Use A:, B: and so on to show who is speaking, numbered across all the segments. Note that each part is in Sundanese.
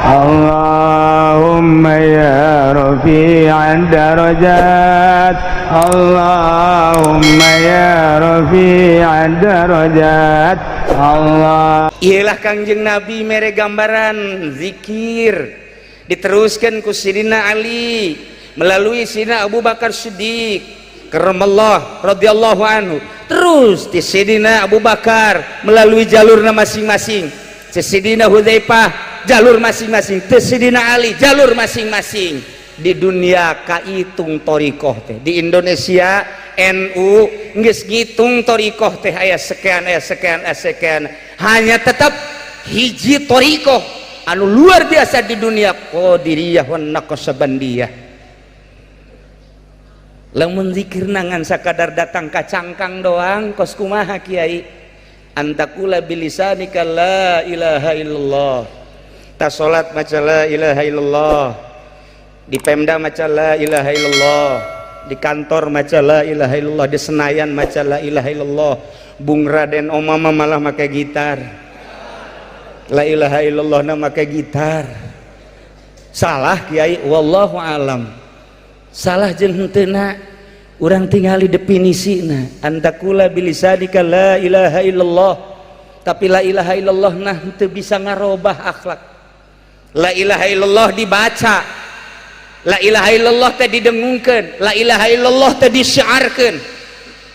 A: Allahumma ya rafi'ad darajat, Allahumma ya rafi'ad darajat, Allah.
B: Iyalah Kangjeng Nabi mere gambaran zikir diteruskan ku Sidina Ali melalui Sidina Abu Bakar Siddiq karramallah radhiyallahu anhu, terus di Sidina Abu Bakar melalui jalurna masing-masing, Sidina Hudzaifah jalur masing-masing, Sidina Ali jalur masing-masing. Di dunia kaitung thoriqoh teh, di Indonesia NU geus ngitung thoriqoh teh aya sekian, aya sekian, aya sekian. Hanya tetap hiji thoriqoh anu luar biasa di dunia, Qadiriyah wan Naqsabandiyah. Lamun zikir ngan sakadar datang ka cangkang doang, kos kumaha, Kiai? Antakula bilisanika la ilaha illallah, tas salat maca la ilaha illallah, di Pemda maca la ilaha illallah, di kantor maca la ilaha illallah, di Senayan maca la ilaha illallah. Bung Raden Omama malah make gitar, la ilaha illallah na make gitar. Salah, Kiai? Wallahu alam salah jeung henteu. Urang tingali definisina, antakula bilisanika la ilaha illallah, tapi la ilaha illallah nah henteu bisa ngarobah akhlak. La ilaha illallah dibaca, la ilaha illallah teh didengungkeun, la ilaha illallah teh disiarkeun.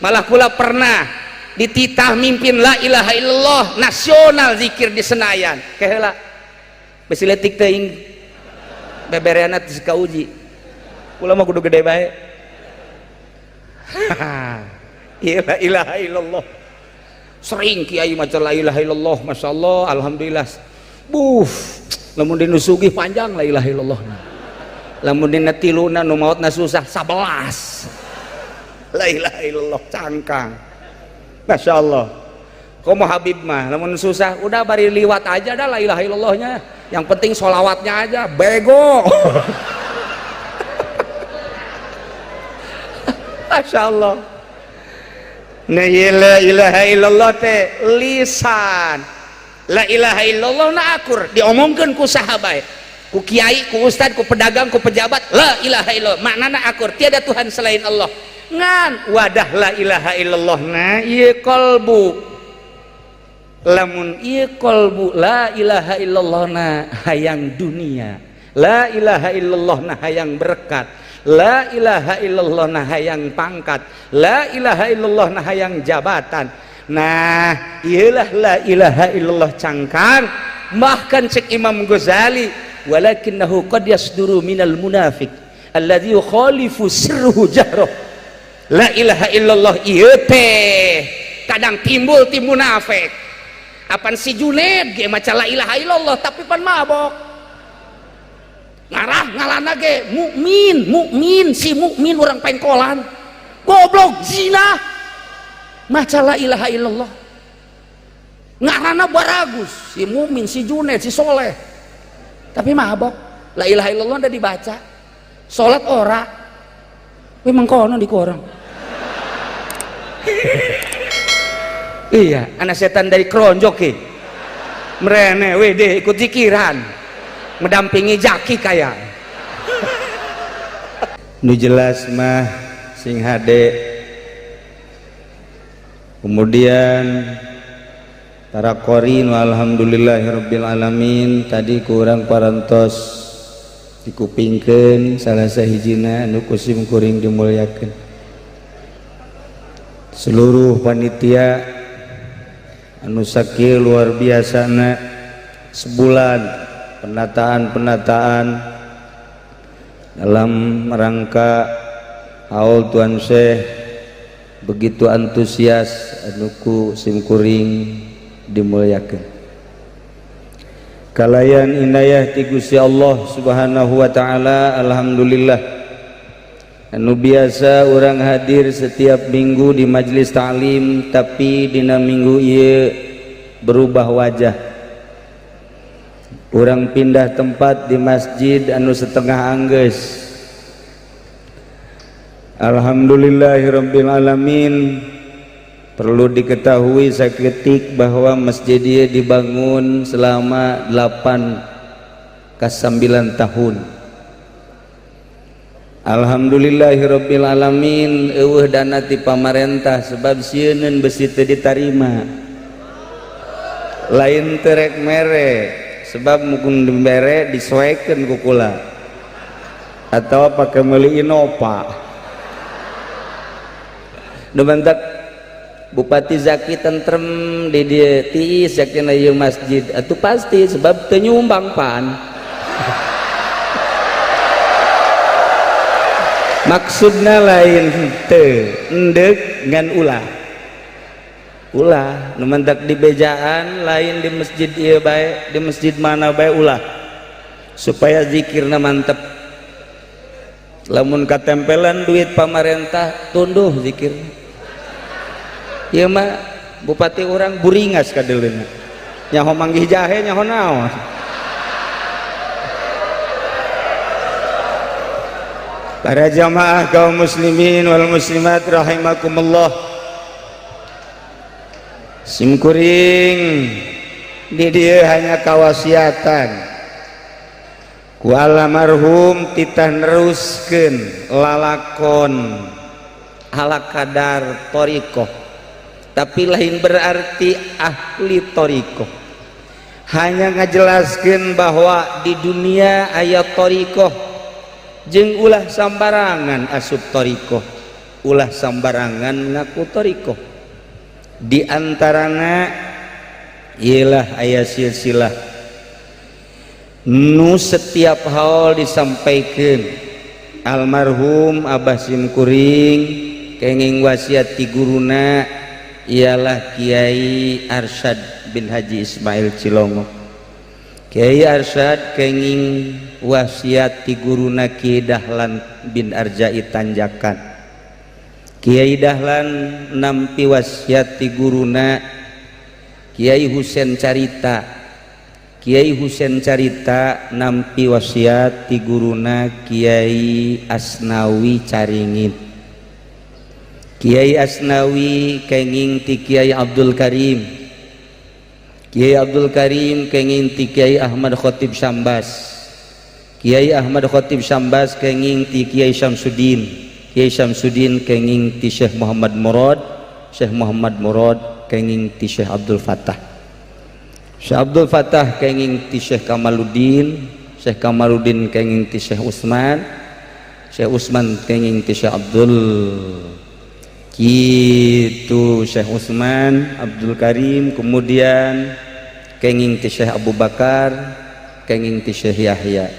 B: Malah kula pernah dititah mimpin la ilaha illallah nasional zikir di Senayan. Keheula besi leutik teuing, bebereana teu kauji. Kula mah kudu gede bae. La ilaha illallah. Sering kiai maca la ilaha illallah, masyaallah, alhamdulillah. Buh, lamun dinu sugih panjang la ilaha illallah, lamun dina tiluna nu maotna susah 11 la ilaha illallah cangkang, masya Allah. Komo Habib mah lamun susah udah bari liwat aja dah la ilaha illallahnya, yang penting solawatnya aja. Bego. Masya Allah. Nah, la ilaha illallah teh lisan, la ilaha illallah na akur diomongkeun ku sahabat, ku kiai, ku ustad, ku pedagang, ku pejabat. La ilaha illallah maknana akur, tiada Tuhan selain Allah. Ngan wadah la ilaha illallah na ieu kolbu. Lamun ieu kolbu la ilaha illallah na hayang dunia, la ilaha illallah na hayang berkat, la ilaha illallah na hayang pangkat, la ilaha illallah na hayang jabatan, nah iyalah la ilaha illallah cangkang. Bahkan cek Imam Ghazali, walakinnahu qad yasduru minal munafik alladzi yukhalifu sirruhu jahroh. La ilaha illallah ieu teh kadang timbul ti munafik. Apan si Juned ge maca la ilaha illallah tapi pan mabok, ngarah ngalana ge mukmin mukmin, si mukmin orang pengkolan goblok, zina, maca la ilaha illallah, ngarana baragus, si mukmin, si Juned, si soleh, tapi mabok. La ilaha illallah udah dibaca, salat ora, memang kono di korang. Iya, anak setan dari keronjok ki merene wede ikut zikiran mendampingi jaki kaya.
A: Nu jelas mah sing hade. Kemudian para qorin, alhamdulillahirabbil alamin, tadi kurang parantos dikupingkeun salah sahijina anu ku sim kuring dimuliakeun, seluruh panitia anu sakieu luar biasana sebulan penataan-penataan dalam rangka haul Tuan Syekh, begitu antusias, anu ku simkuring dimuliakan. Kalayan inayah ti Gusti Allah Subhanahu wa taala, alhamdulillah, anu biasa orang hadir setiap minggu di majelis taklim, tapi dina minggu ieu berubah wajah, orang pindah tempat di masjid anu setengah anggeus. Alhamdulillahirabbil alamin. Perlu diketahui saketik bahwa masjid ieu dibangun selama 8 ka 9 tahun. Alhamdulillahirabbil alamin eueuh dana ti pamarentah sebab sieuneun besi teu ditarima. Lain terek mere sebab mukun dibere disoekeun ku kula atau pakai meuli Innova. Nu mantak Bupati Zaki tentrem di dieu tiis yakin ieu masjid atuh pasti sebab teu nyumbang pan. Maksudna lain teu endek ngan ulah. Ulah nu mantak di bejaan lain di masjid ieu bae, di masjid mana bae ulah supaya zikirna mantep. Lamun katempelan duit pamarentah tunduh zikir. Ieu mah bupati urang buringas kadeuleuna. Nyaho manggih jahe nyaho naon. Para jamaah kaum muslimin wal muslimat rahimakumullah. Simkuring di dieu hanya kawasiatan ku almarhum titah neruskeun lalakon ala kadar thariqah, tapi lain berarti ahli thariqah. Hanya ngajelaskeun bahwa di dunia aya thariqah jeung ulah sambarangan asup thariqah, ulah sambarangan ngaku thariqah. Di antarana ialah aya silsilah nu setiap haul disampaikan almarhum Abah Simkuring kenging wasiat ti guruna ialah Kiai Arsyad bin Haji Ismail Cilongok. Kiai Arsyad kenging wasiat ti guruna Kiai Dahlan bin Arjai Tanjakan. Kiai Dahlan nampi wasiat ti guruna Kiai Husen Carita. Kiai Husen Carita nampi wasiat ti guruna Kiai Asnawi Caringin. Kiai Asnawi kenging ti Kiai Abdul Karim. Kiai Abdul Karim kenging ti Kiai Ahmad Khatib Sambas. Kiai Ahmad Khatib Sambas kenging ti Kiai Syamsuddin. Kiai Syamsuddin kenging ti Syekh Muhammad Murad. Syekh Muhammad Murad kenging ti Syekh Abdul Fattah. Syekh Abdul Fattah kenging ti Syekh Kamaluddin. Syekh Kamaluddin kenging ti Syekh Utsman. Syekh Utsman kenging ti Syekh Abdul kitu Syekh Utsman Abdul Karim, kemudian kenging ti Syekh Abu Bakar, kenging ti Syekh Yahya.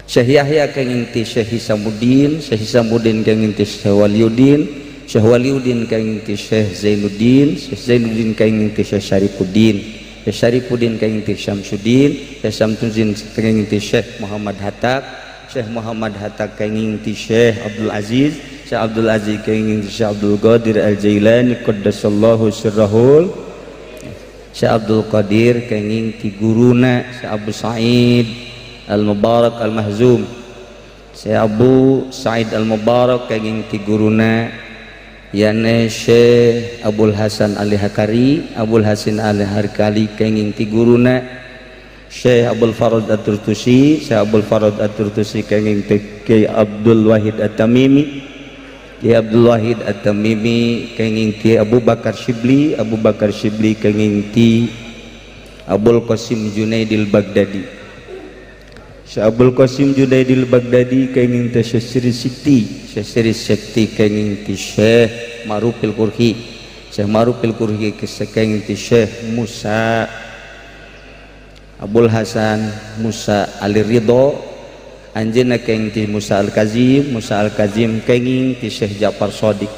A: Syekh Yahya kenging ti Syekh Hisamuddin, Syekh Hisamuddin kenging ti Syekh Waliuddin, Syekh Waliuddin kenging ti Syekh Zainuddin, Syekh Zainuddin kenging ti Syekh Syarifuddin, Syekh Syarifuddin kenging ti Syamsuddin, Syekh Syamsuddin kenging ti Syekh Muhammad Hatta, Syekh Muhammad Hatta kenging ti Syekh Abdul Aziz, Syekh Abdul Aziz kenging ti Syekh Abdul Qadir Al-Jailani qaddasallahu sirrahul, Syekh Abdul Qadir kenging ti guruna Syekh Abu Sa'id Al-Mubarak Al-Mahzum, Syekh Abu Sa'id Al-Mubarak kenging ti guruna yane Syekh Abul Hasan Ali Hakari, Abul Hasan Ali Hakari kenging ti guruna Syekh Abdul Farad At-Turtusi, Syekh Abdul Farad At-Turtusi kenging ti Kiai Abdul Wahid At-Tamimi, Kiai Abdul Wahid At-Tamimi kenging ti Abu Bakar Shibli, Abu Bakar Shibli kenging ti Abul Qasim Junaidil Baghdadi, Syekh Abul Qasim Junaidil Baghdadi kenging ti Syekh Siri Sikti, Syekh Siri Sikti kenging ti Syekh Marufil Kurhi, Syekh Marufil Kurhi kenging ti Syekh Musa Abul Hasan Musa Ali Ridho, anjeunna kenging ti Musa Al-Kazim, Musa Al-Kazim kenging ti Syekh Ja'far Shadiq,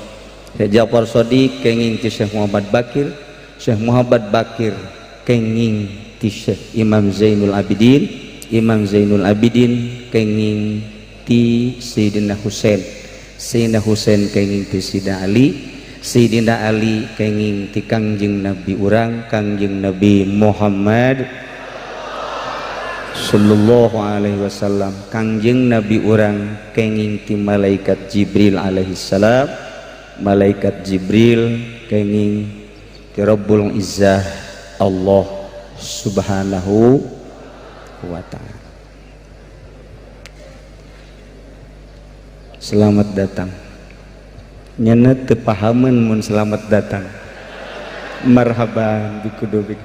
A: Syekh Ja'far Shadiq kenging ti Syekh Muhammad Bakir, Syekh Muhammad Bakir kenging ti Syekh Imam Zainul Abidin, Imam Zainul Abidin kenging ti Sayyidina Husain, Sayyidina Husain kenging ti Sayyidina Ali, Sayyidina Ali kenging ti Kangjeng Nabi urang Kangjeng Nabi Muhammad sallallahu alaihi wasallam. Kangjeng Nabi urang kenging ti malaikat Jibril alaihi salam, malaikat Jibril kenging ti Rabbul Izzah Allah subhanahu Subhanahu wa ta'ala. Selamat datang. Nyana teu pahameun mun selamat datang. Marhaban bikudubik.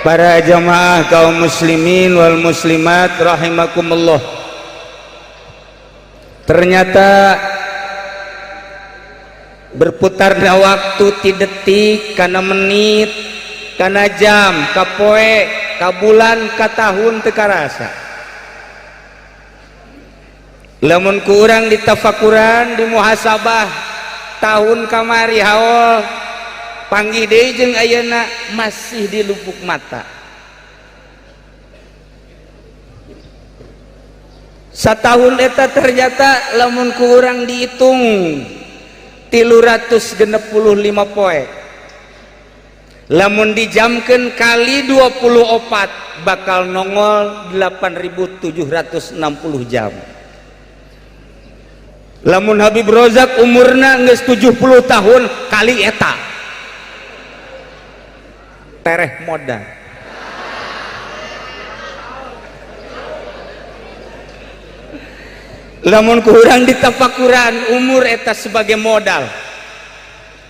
A: Para jamaah kaum muslimin wal muslimat rahimakumullah. Ternyata berputarnya waktu ti detik kana menit kana jam ka poe ka bulan ka tahun teu karasa. Lamun ku urang ditafakuran di muhasabah tahun kamari haol panggih deui jeung ayeuna masih di lupuk mata. Satahun eta ternyata lamun ku urang dihitung 365 poe. Lamun dijamkeun kali 24 bakal nongol 8.760 jam. Lamun Habib Rozak umurna geus 70 tahun kali eta tereh modal. Lamun kurang ditafakuran umur eta sebagai modal.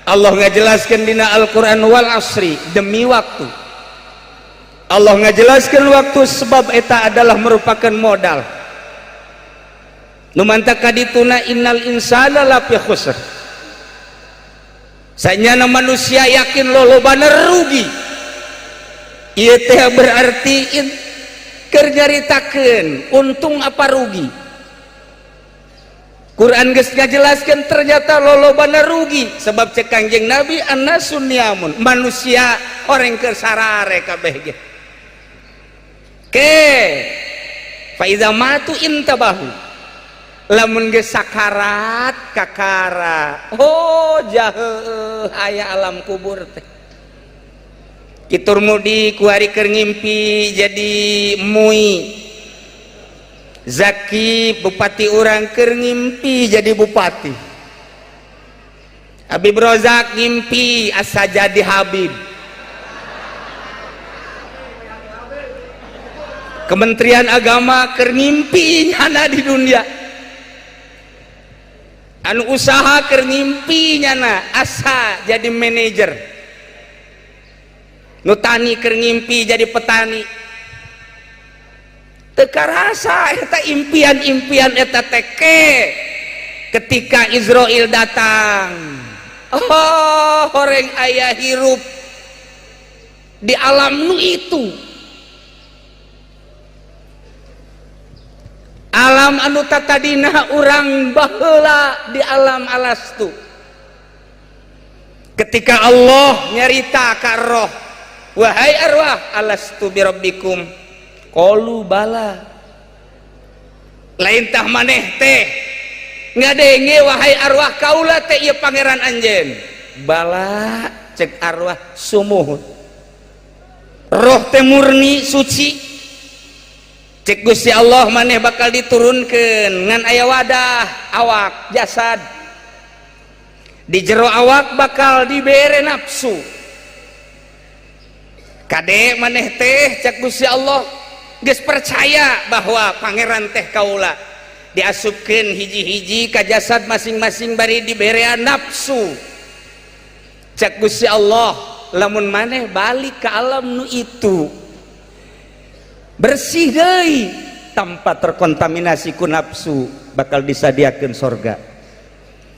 A: Allah ngajelaskeun dina Al-Qur'an wal asri, demi waktu. Allah ngajelaskeun waktu sebab eta adalah merupakan modal. Nu mantap kadituna innal insana lafi khusr. Sanyana manusia yakin lolobana rugi. Ieu teh berarti keur nyaritakeun untung apa rugi. Quran geus ngajelaskeun ternyata lolobana rugi sebab cek Kangjeng Nabi annasun niamun, manusia orang keur sarare kabeh ge. Ke fa iza matu intabahu, lamun geus sakarat kakara, oh jaheuh aya alam kubur teh. Kitur mudi kuari keur ngimpi jadi mui. Zaki bupati urang keur ngimpi jadi bupati. Habib Rozak ngimpi asa jadi Habib. Kementerian Agama keur ngimpi nyana di dunia. Anu usaha keur ngimpi nyana asa jadi manajer. Nu tani keur ngimpi jadi petani. Teu karasa eta impian-impian eta teke ketika Israel datang. Oh, horeng aya hirup di alam nu itu. Alam anu tatadina urang baheula di alam alastu. Ketika Allah nyarita ka roh, wahai arwah alastu birabbikum qalu bala. Lain tah maneh teh ngadenge wahai arwah kaula teh ieu pangeran anjeun. Bala cek arwah sumuhun. Roh teh murni suci. Cek Gusti Allah maneh bakal diturunkeun ngan aya wadah awak jasad. Di jero awak bakal dibere nafsu. Kade maneh teh cek Gusti Allah geus percaya bahwa pangeran teh kaula diasupkeun hiji-hiji ka jasad masing-masing bari diberean nafsu. Cek Gusti Allah lamun maneh balik ke alam nu itu bersih deui tanpa terkontaminasi ku nafsu bakal disadiakeun sorga.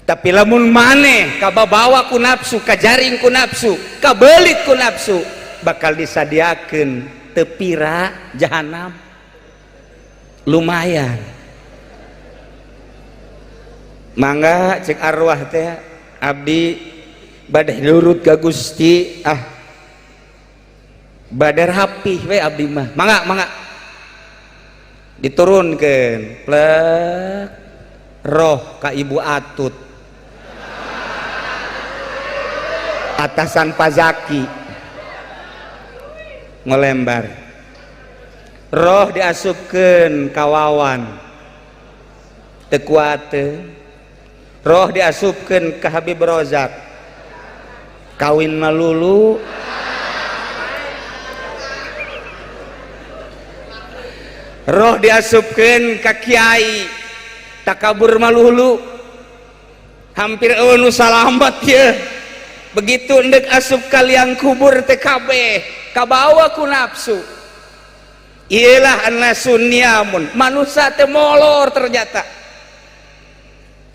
A: Tapi lamun maneh kababawa ku nafsu, kajaring ku nafsu, kabelit ku nafsu, bakal disadiakeun tepira jahanam. Lumayan. Mangga cek arwah teh abdi bade nurut ka Gusti, ah bade rapih we abdi mah. Mangga mangga diturunkeun plek roh ka Ibu Atut atasan Pazaki ngelembar roh diasupkeun ka Wawan teu kuateun, roh diasupkeun ka Habib Rozak Kawin malulu. Roh diasupkeun ka kiai takabur malulu hampir eueuh nu salamat ye. Begitu endek asup ka liang kubur teh kabeh kabawa ku nafsu. Iyalah annasun niamun, manusia teh molor ternyata.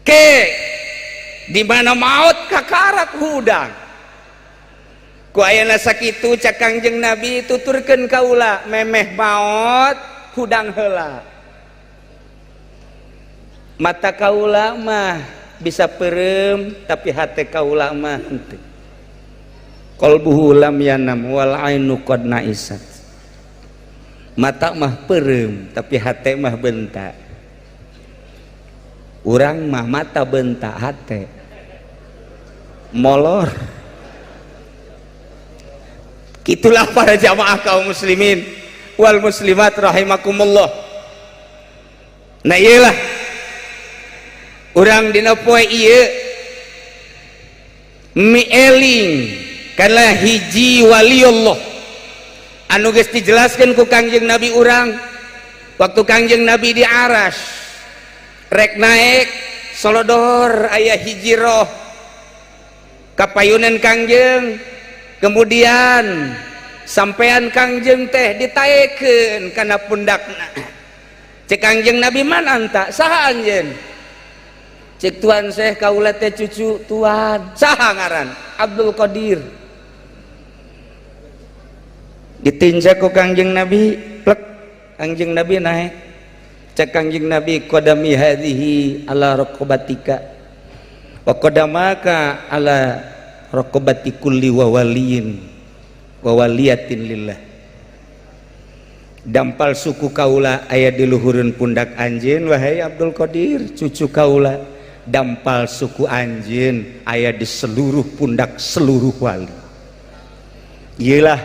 A: Ke di mana maut kakarak hudang. Ku ayana sakitu cak Kangjeng Nabi tuturkeun kaula memeh maot hudang heula. Mata kaula mah bisa perem tapi hate kaula mah henteu. Qalbuhu lam yanam wal ainu qad naisat. Mata mah perem tapi hate mah bentak. Urang mah mata bentak hate molor. Itulah para jamaah kaum muslimin wal muslimat rahimakumullah. Nah iyalah urang dina poe ieu mieling kana hiji waliullah anu geus dijelaskeun ku Kangjeng Nabi urang waktu Kangjeng Nabi di aras rek naik solodor aya hiji roh kapayunan Kangjeng, kemudian sampean Kangjeng teh ditaekeun kana pundakna. Cek Kangjeng Nabi man anta saha anjeun? Cek tuan Syekh kaula teh cucu tuan. Saha ngaran? Abdul Qadir. Ditinjak ku Kangjeng Nabi, plek Kangjeng Nabi naik. Cek Kangjeng Nabi qadami hadhihi ala raqabatika wa qadamaka ala raqabati kulli wa waliyin wa waliyatin lillah. Dampal suku kaula aya di luhureun pundak anjeun wahai Abdul Qadir cucu kaula. Dampal suku anjeun aya di seluruh pundak seluruh wali. Iyalah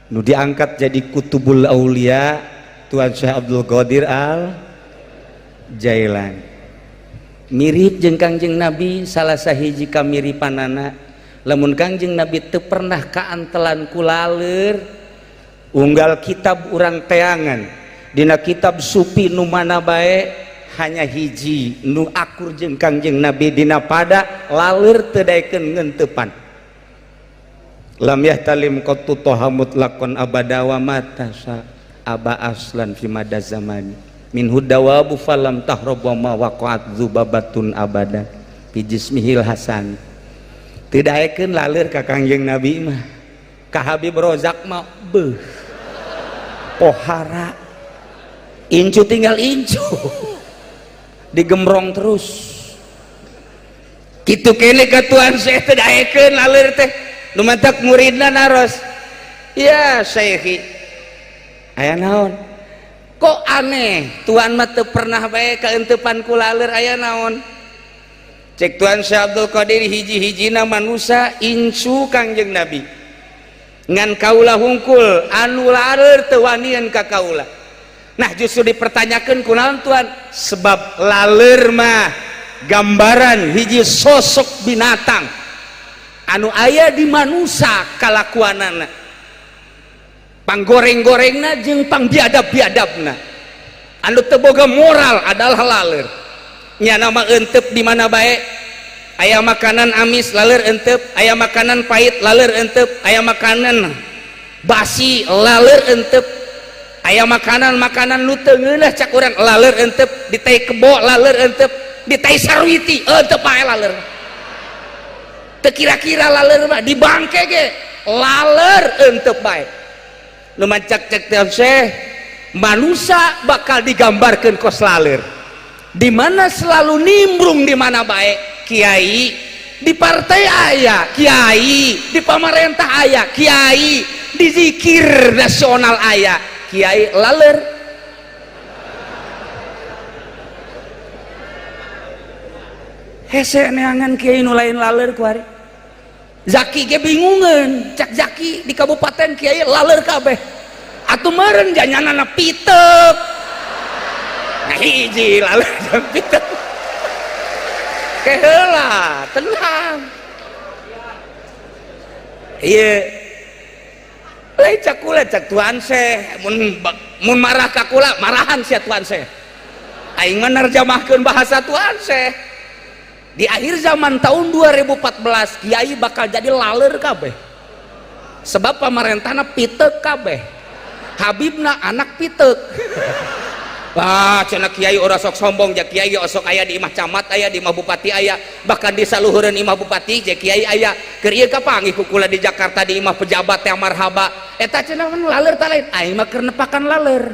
A: nu diangkat jadi kutubul aulia Tuan Syekh Abdul Qadir Al Jailani. Mirip jeung Kangjeng Nabi salah sahiji kamiripanana. Lamun Kangjeng Nabi teu pernah kaantelan ku laleur, unggal kitab urang teangan dina kitab sufi nu mana bae hanya hiji nu akur jeung Kangjeng Nabi dina pada laleur teu daekeun ngenteupan. Lam yahtalim qattu toha mutlaqan abada wa mata sa aba aslan fi mada zamani min hudawabu falam tahrab wa ma waqa'at dzubabatun abada fi jismihil hasan. Teu daekeun laleur ka Kangjeng Nabi mah. Ka Habib Rozak mah beuh pohara incu tinggal incu digembrong terus. Kitu kene ka Tuan Syekh teu daekeun laleur teh. Nu mantak muridna naros, ya Syekhi aya naon? Kok aneh tuan mah teu pernah bae kaenteupan ku laleur aya naon? Cek Tuan Syekh Abdul Qadir hiji-hijina manusa incu Kangjeng Nabi ngan kaula hungkul anu laleur teu wanian ka kaula. Nah justru dipertanyakeun kunaon tuan? Sebab laleur mah gambaran hiji sosok binatang anu aya di manusa kalakuanana, panggoreng-gorengna jeung pangbiadab-biadabna. Anu teu boga moral adalah laleur. Nya nama entep di mana bae, aya makanan amis laleur entep, aya makanan pahit laleur entep, aya makanan basi laleur entep, aya makanan-makanan nu teu ngeunah cak urang laleur entep, di tai kebo laleur entep, di tai sarwiti entep bae laleur. Teu kira-kira laleur mah di bangke ge laleur entep bae. Nu mancak cek teh Syekh, manusia bakal digambarkeun kos laleur. Di mana selalu nimbrung di mana bae, kiai di partai aya, kiai di pamarentah aya, kiai di zikir nasional aya, kiai laleur. Hese neangan kiai nu lain laleur kuari. Zaki ge bingungeun, cak Zaki di kabupaten kiai laleur kabeh. Atuh meureun janyanana pitek. Nah hiji laleur jeung pitek. Keheula, tenang.
B: Iya, lain cak kula, cak Tuan Syekh. Mun mun marah ka kula, marahan sia Tuan Syekh. Aing mah nerjemahkeun bahasa Tuan Syekh. Di akhir zaman tahun 2014 kiai bakal jadi laler kabeh, sebab pamarentahna pitek kabeh, Habibna anak pitek. Wah, cenah kiai ora sok sombong, ja kiai osok aya di imah camat, aya di imah bupati aya, bahkan di saluhureun imah bupati ja kiai aya. Keur ieu kapanggih ku kula di Jakarta di imah pejabat yang marhaba. Eta cenah laler ta lain, aing mah keur nepakan laler.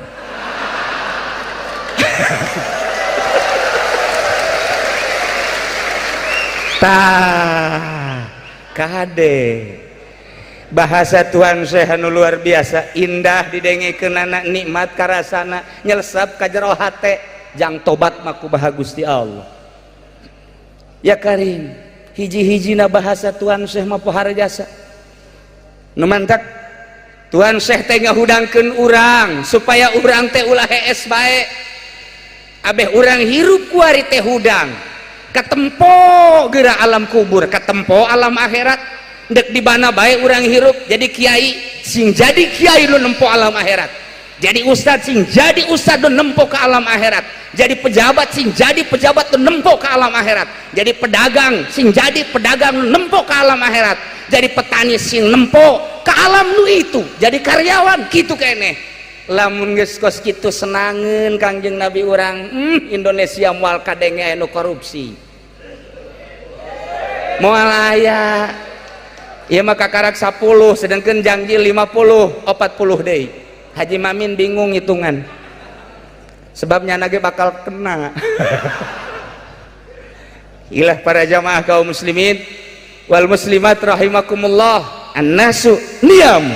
B: Tah, kade bahasa Tuhan Syekh anu luar biasa indah didengekeunana, nikmat karasana, nyelesap ka jero hate, jang tobat mah kumaha Gusti Allah. Ya Karim, hiji-hijina bahasa Tuhan Syekh mah pohara jasa. Nu mantak Tuhan Syekh teh ngahudangkeun urang supaya urang teh ulah hees bae. Abeh urang hirup kuari teh hudang. Katempo geura alam kubur, katempo alam akhirat. Dek di mana bae urang hirup, jadi kiai sing jadi kiai lu nempo alam akhirat, jadi ustad sing jadi ustad lu nempo ke alam akhirat, jadi pejabat sing jadi pejabat lu nempo ke alam akhirat, jadi pedagang sing jadi pedagang lu nempo ke alam akhirat, jadi petani sing nempo ke alam lu itu, jadi karyawan kitu keneh. Lamun geus kos kitu senangeun Kangjeng Nabi urang, Indonesia moal kadenge aya nu korupsi, moal aya. Ieu mah kakarak 10 sedangkan janji 50 40 deui. Haji Mamin bingung hitungan. Sebabnya nage bakal kena. Ilah para jamaah kaum muslimin wal muslimat rahimakumullah, annasu niyam.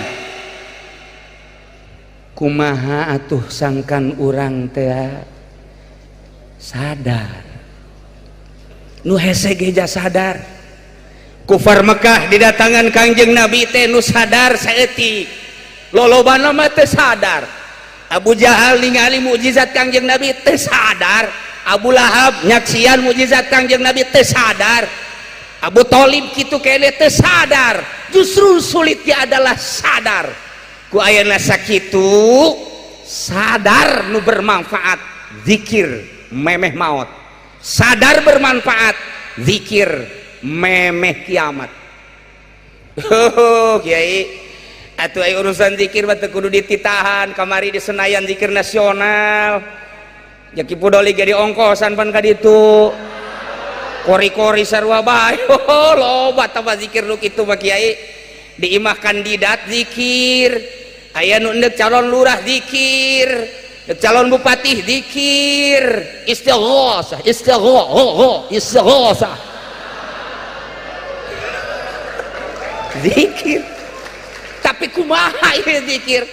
B: Kumaha atuh sangkan urang teh sadar. Nu hese ge sadar. Kufar Mekah didatangan Kangjeng Nabi teh nu sadar saeutik, lolobana mah teu sadar. Abu Jahal ningali mukjizat Kangjeng Nabi teu sadar, Abu Lahab nyaksian mukjizat Kangjeng Nabi teu sadar, Abu Thalib kitu kene teu sadar. Justru sulitnya adalah sadar. Ku ayeuna sakitu sadar nu bermanfaat zikir memeh maot, sadar bermanfaat zikir memeh kiamat. Oh kiai, atuh aya urusan zikir mah teu kudu dititahan. Kamari di Senayan zikir nasional, ya Ki Pudoli ge diongkosan pan ka ditu, kori-kori sarua bae. Oh, loba tambah zikir nu kitu mah kiai. Di imah kandidat zikir, aya nu endek calon lurah zikir, calon bupati zikir, istighosah, istighosah, istighosah, zikir. Tapi kumaha ieu zikir?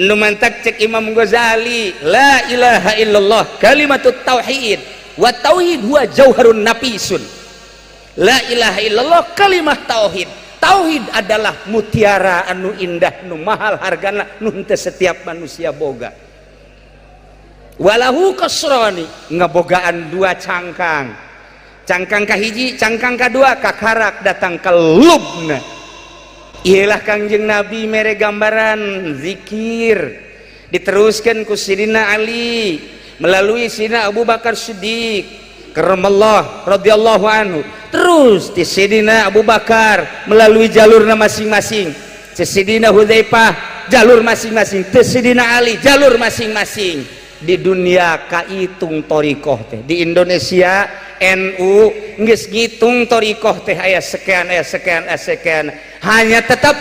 B: Nu mantak cek Imam Ghazali, la ilaha illallah kalimatut tauhid wa tauhid huwa jauharun nafisun. La ilaha illallah kalimah tauhid. Tauhid adalah mutiara anu indah, nu mahal hargana, nu henteu setiap manusia boga. Walahu kasrani, ngebogaan dua cangkang. Cangkang kahiji, cangkang kadua, kakarak datang ke lubna. Iyalah Kangjeng Nabi mere gambaran zikir diteruskan ku Sidina Ali melalui Sidina Abu Bakar Siddiq karramallah radhiyallahu anhu, terus di Sidina Abu Bakar melalui jalurna masing-masing, Sidina Hudzaifah jalur masing-masing, Sidina Ali jalur masing-masing. Di dunia kaitung thoriqoh teh, di Indonesia NU geus ngitung thoriqoh teh aya sekian, aya sekian, aya sekian. Hanya tetap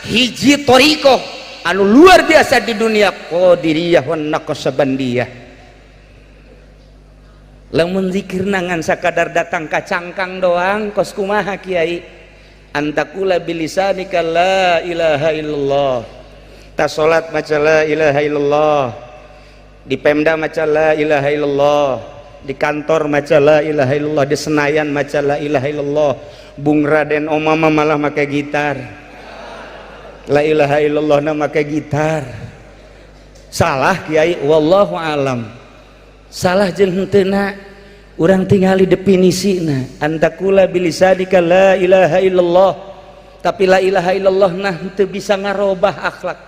B: hiji thoriqoh anu luar biasa di dunia, Qadiriyah wan Naqsabandiyah. Lamun zikirna ngan sakadar datang ka cangkang doang kos kumaha kiai? Antakula bilisanika la ilaha illallah. Ta salat maca la ilaha illallah, di Pemda maca la ilaha illallah, di kantor maca la ilaha illallah, di Senayan maca la ilaha illallah. Bung Raden Omama malah make gitar, la ilaha illallah na make gitar. Salah kiai, wallahu alam. Salah jeung henteuna urang tingali definisina, antakula bilisanika la ilaha illallah. tapi la ilaha illallah nah teu bisa ngarobah akhlak.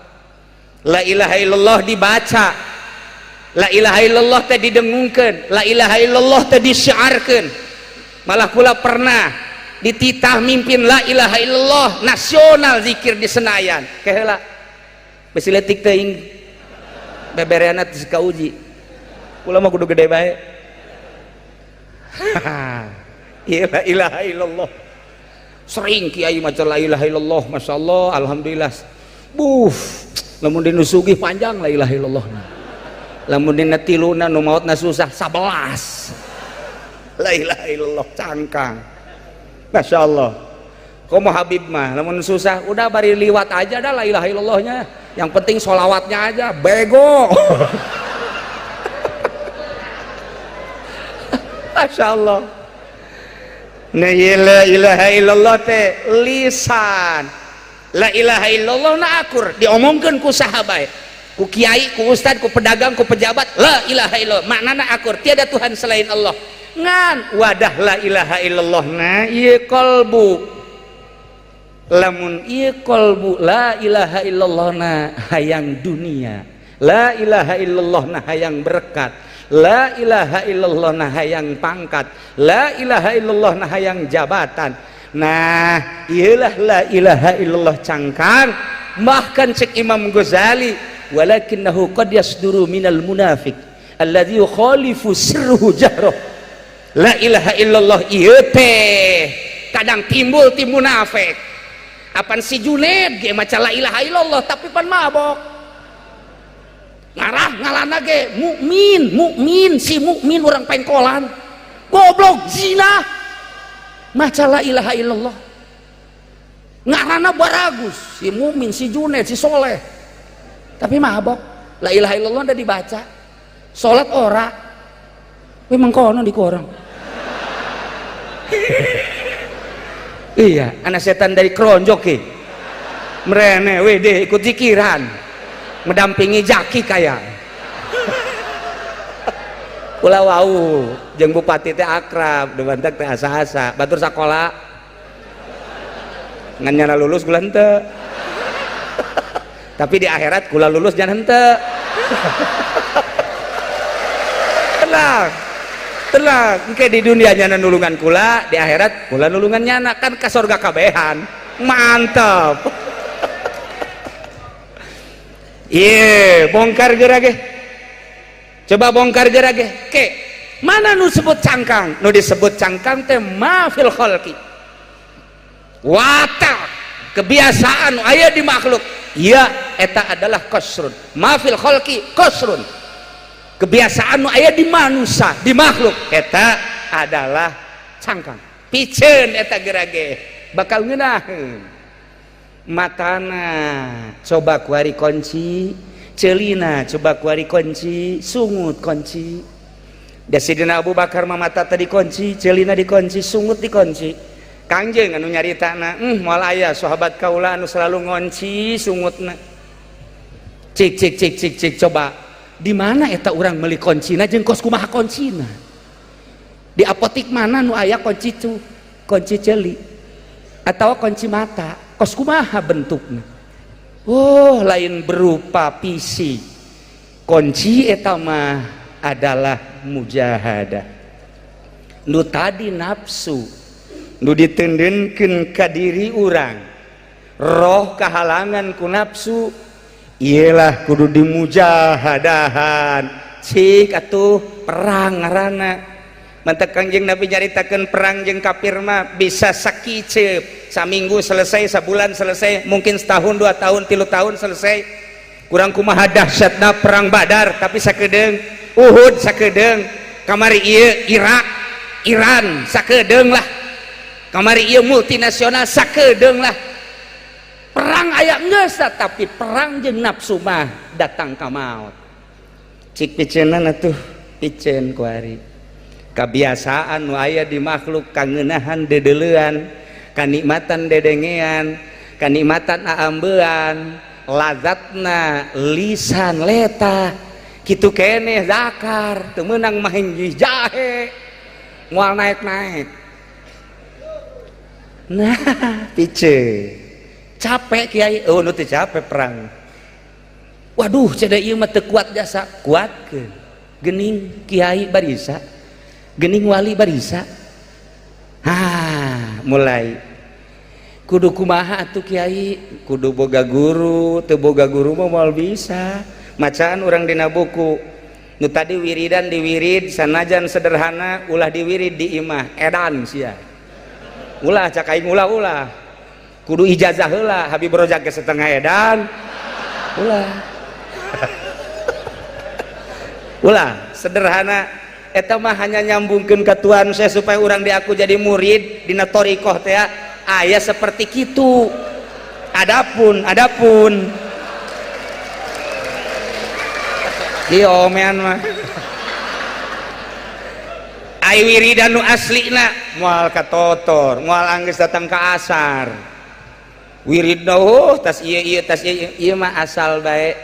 B: La ilaha illallah dibaca, la ilaha illallah teh didengungkeun, la ilaha illallah teh disiarkeun. Malah kula pernah dititah mimpin la ilaha illallah nasional zikir di Senayan. Keheula besi leutik teuing bebereana teu kauji. Kula mah kudu gede bae. La ilaha illallah. Sering kiai maca la ilaha illallah, masyaallah, alhamdulillah. Buh, lamun dinu sugih panjang la ilaha illallah. Lamun dina tiluna nu maotna susah 11. La ilaha illallah cangkang. Masyaallah. Komo Habib mah lamun susah udah bari liwat aja dah la ilaha illallahnya. Yang penting sholawatnya aja, bego. Masya Allah. Nah, la ilaha illallah teh lisan. La ilaha illallah na akur diomongkeun ku saha bae, ku kiai, ku ustad, ku pedagang, ku pejabat. La ilaha illallah maknana akur, tiada Tuhan selain Allah. Ngan wadah la ilaha illallah na ieu qalbu. Lamun ieu qalbu la ilaha illallah na hayang dunia, la ilaha illallah na hayang berkat, la ilaha illallah nah hayang pangkat, la ilaha illallah nah hayang jabatan. Nah iyalah la ilaha illallah cangkang. Bahkan cek Imam Ghazali, walakinnahu qad yasduru minal munafik alladzi yukhalifu sirruhu jahroh. La ilaha illallah ieu teh kadang timbul ti munafik. Apan si Juned ge maca la ilaha illallah tapi pan mabok. Ngarah ngalana ge mukmin, mukmin si mukmin orang pengkolan. Goblok zina. Maca la ilaha illallah. Ngarana baragus si mukmin, si Juned, si soleh. Tapi mabok. La ilaha illallah udah dibaca. Salat ora. Memang kono di korang. Iya, anak setan dari keronjok ki. Merene wede ikut zikiran. Mendampingi jaki kaya. Kula wau jeung bupati teh akrab, debantak teh asa-asa, batur sakola. Ngan nyana lulus kula henteu. Tapi di akhirat kula lulus jangan henteu. Tenang. Tenang, engke di dunia nyana nulungan kula, di akhirat kula nulungan nyana, kan ka surga kabehan. Mantap. Iya, bongkar geura ge. Coba bongkar geura ge. Ke, mana nu disebut cangkang? Nu disebut cangkang teh ma fil khalqi. Watak, kebiasaan aya di makhluk. Iya, eta adalah qasrun. Ma fil khalqi qasrun. Kebiasaan nu aya di manusia, di makhluk eta adalah cangkang. Piceun eta geura ge, bakal ngeunaheun. Matana coba kuari kunci, celina coba kuari kunci, sungut kunci. Da Sidina Abu Bakar mah mata tadi kunci, celina dikunci, sungut dikunci. Kangjeng anu nyaritana, moal aya sahabat kaula anu selalu ngonci sungutna. Cik cik cik cik cik coba di mana eta urang meuli kuncina jeung kos kumaha kuncina? Di apotik mana nu aya kunci cu, kunci celi atau kunci mata? Kos kumaha bentukna? Oh, lain berupa pisi. Kunci eta mah adalah mujahadah. Nu tadi nafsu nu ditendenkeun ka diri urang, roh kahalangan ku nafsu, iyalah kudu dimujahadahan. Cik atuh perang ngaranna. Mantak Kangjeng Nabi nyaritakeun perang jeung kafir mah bisa sakiceup, saminggu selesai, sabulan selesai, mungkin setahun, 2 tahun, 3 tahun selesai. Kurang kumaha dahsyatna perang Badar, tapi sakedeung, Uhud sakedeung, kamari ieu Irak, Iran sakedeung lah. Kamari ieu multinasional sakedeung lah. Perang aya geus, tapi perang jeung nafsu mah datang ka maut. Cik piceunan atuh, piceun kuari. Kebiasaan nu aya di makhluk kangenahan dedelean, kanikmatan dedengean, kanikmatan aambean, lazatna lisan leta, kitu keneh zakar, teu meunang mah jahe, moal naek-naek. Nah, pice. Capek kiai, oh nu teu capek perang. Waduh, ceda ieu mah teu kuat jasa, kuatkeun. Geuning kiai barisa, geuning wali barisa. Ah, mulai kudu kumaha atuh kiai, kudu boga guru, teu boga guru mah moal bisa. Macaan urang dina buku. Nu tadi wiridan diwirid sanajan sederhana ulah diwirid di imah edan sia. Ulah cak aing ulah-ulah. Kudu ijazah heula Habib Rozak ge setengah edan. Ulah. Ulah sederhana eta mah hanya nyambungkeun ka Tuhan saya supaya urang diaku jadi murid dina thariqah teh aya seperti kitu. Adapun ieu omean mah ai wiridan nu aslina moal katotor moal anggeus datang ka asar wiridna oh tas ieu tas ieu ieu mah asal bae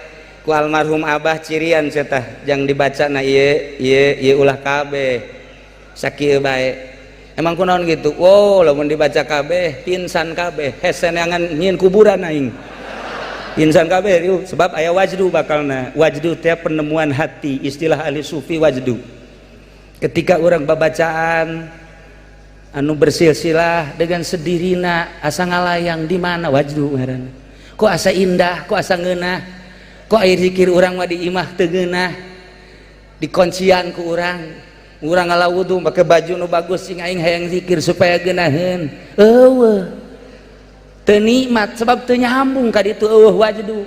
B: ku almarhum abah cirian sia tah jang dibacana ieu ieu ieu ulah kabeh sakieu bae emang kunaon gitu wow lamun dibaca kabeh pingsan kabeh hese neangan nyieun kuburan aing insan kabeh sebab aya wajdu bakalna wajdu teh penemuan hati istilah ahli sufi wajdu ketika orang babacaan anu bersilsilah dengan sedirina asa ngalayang di mana wajdu ngaranna kok asa indah kok asa ngeunah kok air zikir urang mah di imah teu ngeunah dikuncian ku urang urang ngala wudu make baju nu bagus sing aing hayang zikir supaya geunaheun eueuh teu nikmat sebab teu nyambung ka ditu eueuh wajdu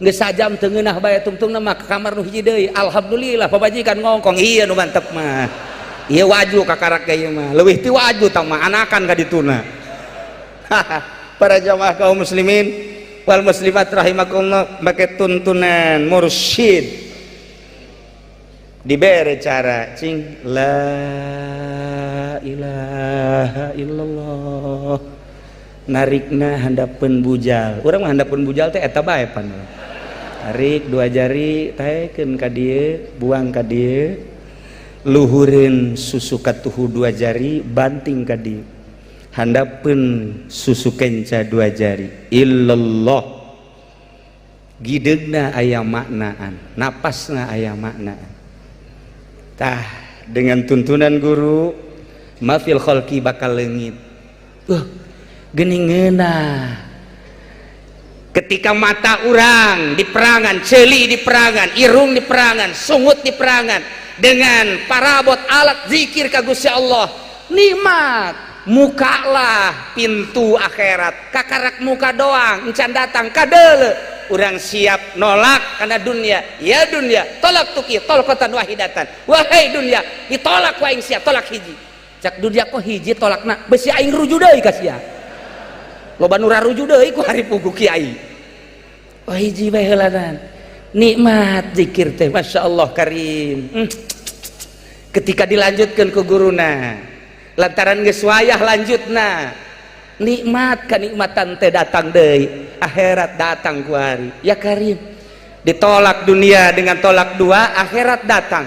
B: geus sajam teu ngeunah bae tungtungna mah ka kamar nu hiji deui alhamdulillah pamajikan ngongkong ieu nu mantep mah ieu waju kakarak ge ieu mah leuwih ti waju tah mah anakan ka dituna. Para jamaah kaum muslimin wal muslimat rahimakumullah make tuntunan mursyid dibere cara cing la ilaha illallah narikna handapeun bujal urang mah handapeun bujal teh eta bae pan tarik dua jari taekeun ka dieu buang ka dieu luhureun susu katuhu dua jari banting ka dieu handapeun susu kenca dua jari illallah gideugna aya maknaan napasna aya maknaan tah dengan tuntunan guru mafil khalqi bakal leungit geuning ngeunah ketika mata urang diperangan ceuli diperangan irung diperangan sungut diperangan dengan parabot alat zikir ka Gusti Allah nikmat mukalah pintu akhirat kakarak muka doang encan datang kadeule urang siap nolak karena dunia ya dunia tolak tuki tolkotan wahidatan wahai dunia ditolak ku aing sia tolak hiji cak dunia kok hiji tolakna besi aing ruju deui ka sia loba nu raruju deui ku hari pugu kiai oh hiji bae heulanan nikmat zikir teh masyaallah karim. Ketika dilanjutkan ke guruna lantaran geus wayah lanjutna nikmat kenikmatan teh datang deui akhirat datang ku hari ya karim ditolak dunia dengan tolak dua akhirat datang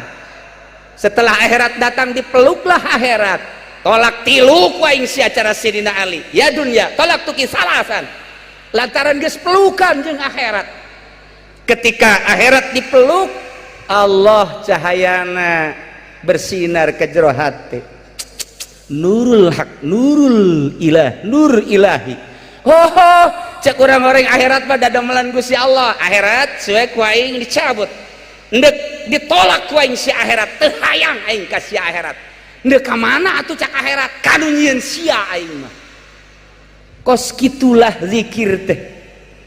B: setelah akhirat datang dipeluklah akhirat tolak tilu ku aing sia cara Sidina Ali ya dunia tolak tuki salasan lantaran geus pelukan jeung akhirat ketika akhirat dipeluk Allah cahayana bersinar ke jero hati nurul hak nurul ilah nur ilahi oh cek orang-orang akhirat mah dadamelan Gusti Allah akhirat suwe ku aing dicabut ndek ditolak ku aing si akhirat teu hayang aing ka si akhirat ndek ka mana atuh cak akhirat kanu nyieun sia aing mah kos kitulah zikir teh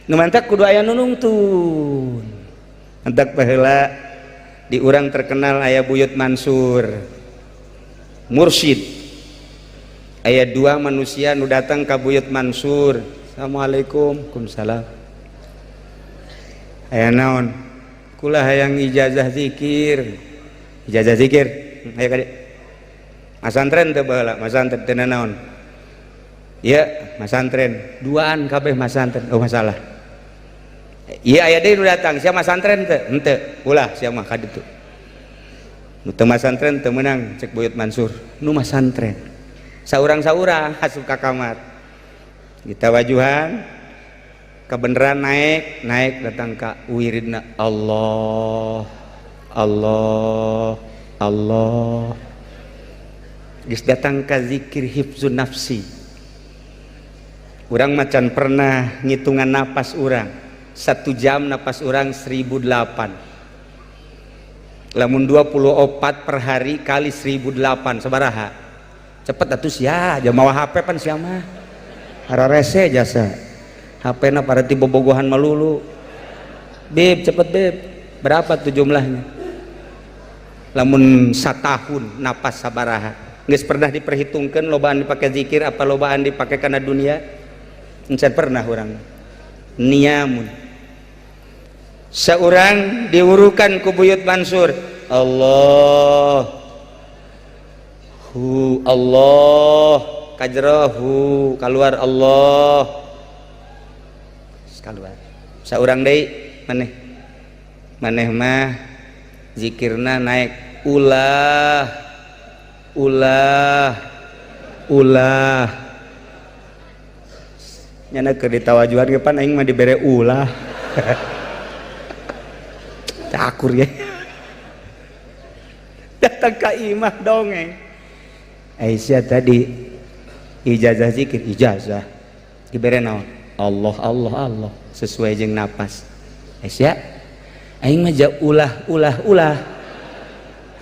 B: nu mantak kudu aya nu nungtun mantak baheula di urang terkenal aya Buyut Mansur mursyid aya dua manusia nu datang ka Buyut Mansur assalamualaikum waalaikumsalam aya naon kula hayang ijazah zikir ijazah zikir aya ka dieu masantren teu baheula masantren teu naon ieu masantren duaan kabeh masantren oh masalah ieu aya deui nu datang sia masantren teu henteu ulah sia mah ka ditu nu teu masantren teu meunang cek Buyut Mansur nu masantren saurang-saurang asup ka kamar Kita wajuhan kebenaran naik naik datang ka wiridna Allah Allah Allah. Geus datang ka zikir hifzun nafsi. Urang macan pernah ngitungan napas urang. 1 jam napas urang 1008. Lamun 24 per hari kali 1008 sabaraha? Cepet atuh sia, jamaah HP pan sia mah. Hararese jasa. HP na parati bobogohan melulu. Beb, cepet beb. Berapa tuh jumlahnya? Lamun satahun napas sabaraha? Geus pernah diperhitungkan lobaan dipakai zikir apa lobaan dipakai karena dunia? Encan pernah urang. Niamun. Seorang diurukan ku Buyut Mansur. Allah hu Allah kajrohu keluar Allah keluar. Seorang deui maneh maneh mah zikirna naik ulah ulah ulah. Nyana keur ditawajuhan ge pan aing mah dibere ulah. Cakur ya. Datang ka imah dongeng. Aisyah tadi ijazah zikir ijazah dibere naon? Allah Allah Allah sesuai jeung napas. Aisyah aing mah ulah ulah ulah.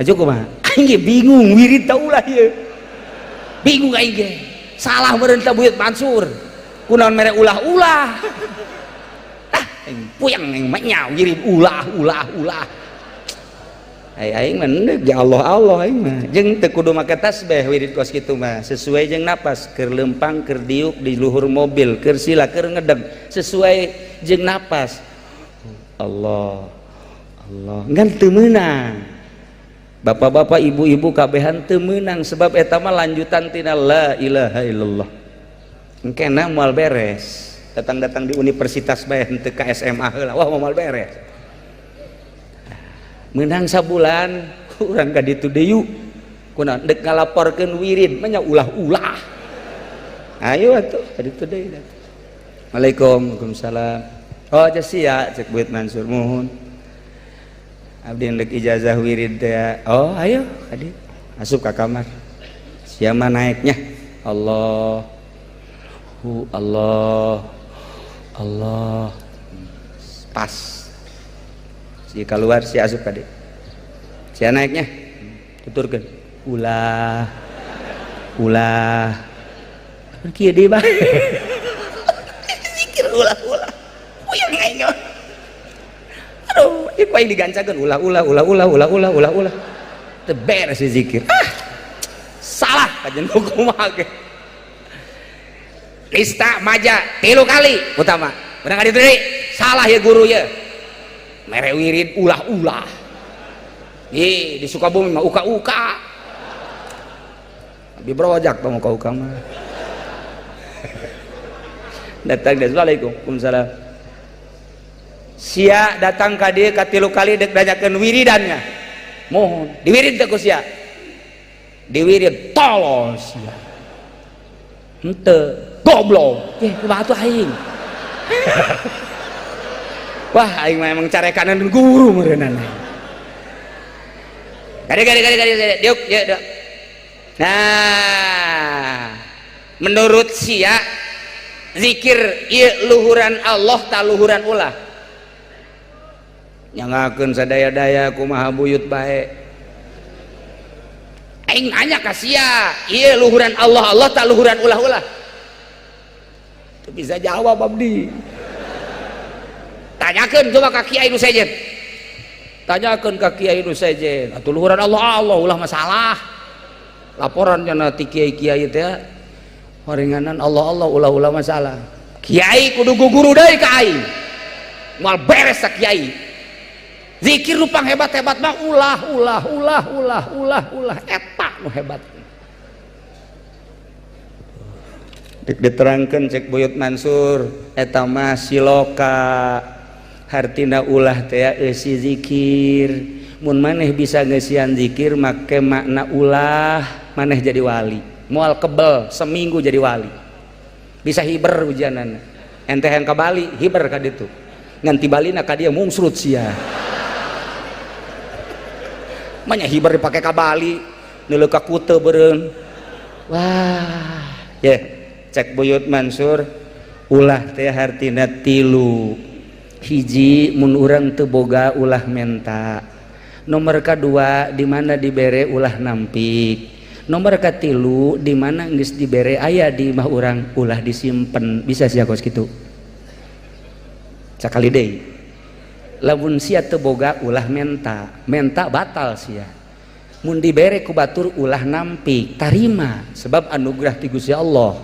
B: Hajo kumaha? Aing ge bingung wirid ta ulah ieu. Bingung aing ge. Salah meureun ta Buyut Mansur. Kunaon mere ulah-ulah. Ah, aing puyeng aing mah nya wirid ulah ulah ulah. Ai aing mah endeg ya Allah Allah aing mah. Jeung teu kudu make tasbih wirid kos kitu mah, sesuai jeung napas, keur leumpang, keur diuk di luhur mobil, keur sila, keur ngedeg, sesuai jeung napas. Allah Allah ngan teu meunang. Bapak-bapak, ibu-ibu kabehan teu meunang sebab eta mah lanjutan tina la ilaha illallah. Engkena moal beres. Datang-datang di universitas bae henteu ka SMA heula, wah moal beres. Menang sabulan urang ka ditu deui kunaon dek ngalaporkeun wirid mah nya ulah-ulah. Ayo atuh ka ditu deui. Assalamualaikum, waalaikumsalam. Oh sia cek Buyut Mansur muhun. Abdi ndek ijazah wirid teh. Oh ayo ka dieu. Asup ka kamar. Sia mah naeknya Allah hu Allah Allah pas. Si keluar si asup ka dieu. Sia naeknya tuturkeun ulah ulah kieu deui bae. Zikir ulah ulah puyeng aing. Aduh, ieu ku aing digancakeun ulah ulah ulah ulah ulah ulah ulah ulah. Teu beres si zikir. Ah. Salah kajen kumaha ge. Nista maja 3 kali utama. Bener ka ditu deui? Salah ya guru ya. Mere wirid ulah-ulah. Ih, di Sukabumi mah uka-uka. Abi brojak tong uka-uka mah. Datang deh, assalamualaikum, waalaikumsalam. Sia datang ka dieu ka 3 kali dek nanyakeun wiridannya. Mohon diwirid teh ku sia. Diwirid tolol sia. Henteu goblok. Eh, kumaha tuh aing? Wah, aing mah emang carekanan guru meureunana. Gade gade gade gade gade diuk ya diuk. Nah, menurut sia zikir ieu luhuran Allah ta luhuran ulah. Nyangakeun sadaya-daya kumaha buyut bae. Aing nanya ka sia, ieu luhuran Allah Allah ta luhuran ulah-ulah? Teu bisa jawab abdi. Tanyakeun coba ka kiai nu sejen. Tanyakeun ka kiai nu sejen, atuh luhuran Allah Allah ulah masalah. Laporan cenah ti kiai-kiai teh horenganan Allah Allah ulah-ulah masalah. Kiai kudu guguru deui ka aing. Moal beres sa kiai. Zikir nu panghebat-hebat mah ulah ulah ulah ulah ulah ulah eta nu hebat. Dek diterangkeun cek Buyut Mansur eta mah siloka. Hartina ulah teh eusi zikir. Mun maneh bisa ngeusian zikir make makna ulah maneh jadi wali. Moal kebel seminggu jadi wali. Bisa hiber hujanan. Ente yang ke Bali hiber ka ditu. Ngan ti Bali na ka dieu mungsrut sia. Manya hiber dipake ka Bali, neuleuh ka Kute beureun. Wah, ye, cek Buyut Mansur ulah teh hartina tilu. Hiji mun urang teu boga ulah menta. Nomor kedua di mana dibere ulah nampik. Nomor katilu di mana geus dibere aya di imah urang ulah disimpen. Bisa sia kos kitu. Sakali deui. Lamun sia teu boga ulah menta, menta batal sia. Mun dibere ku batur ulah nampik, tarima sebab anugerah ti Gusti Allah.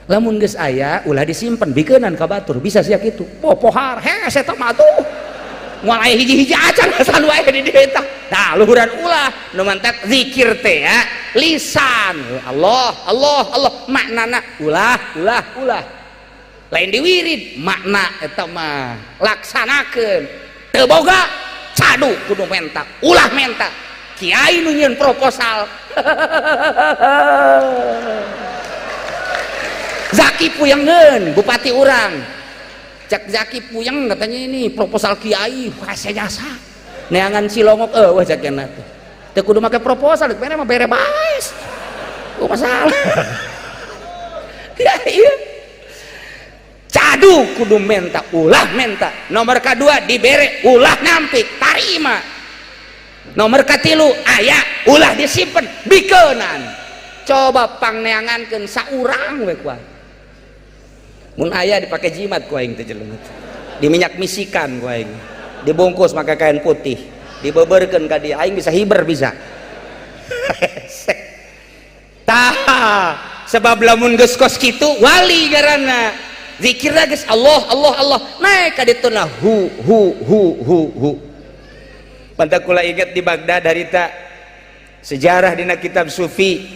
B: Lamun geus aya ulah disimpen, bikeunan ka batur, bisa sia kitu. Oh pohar, hese eta mah atuh. Moal aya hiji-hiji acan asal wae di dieu eta. Tah luhuran ulah nu mantak zikir teh ya, lisan. Allah, Allah, Allah maknana ulah, ulah, ulah. Lain diwirid makna eta mah laksanakeun. Teu boga cadu kudu menta, ulah menta. Kiai nu nyieun proposal. Zaki puyengeun bupati urang. Cek Zaki puyeng katanya ini proposal kiai hese jasa. Neangan cilongok eueuh cek cenah teh. Teu kudu make proposal, bere mah bere bae. Oh masalah. Ya iya. Cadu kudu menta, ulah menta. Nomor kedua dibere ulah nampik, tarima. Nomor katilu aya ulah disimpen, bikeunan. Coba pangneangankeun saurang we kuat. Mun aya dipake jimat ku aing teh jelema teh. Diminyak misikan ku aing. Dibungkus make kain putih, dibeberkeun ka dia, aing bisa hiber bisa. Tah, sebab lamun geus kos kitu wali garana. Zikirna geus Allah Allah Allah, naik ka ditu na hu hu hu hu hu. Pantak kula ingat di Baghdad harita sejarah dina kitab sufi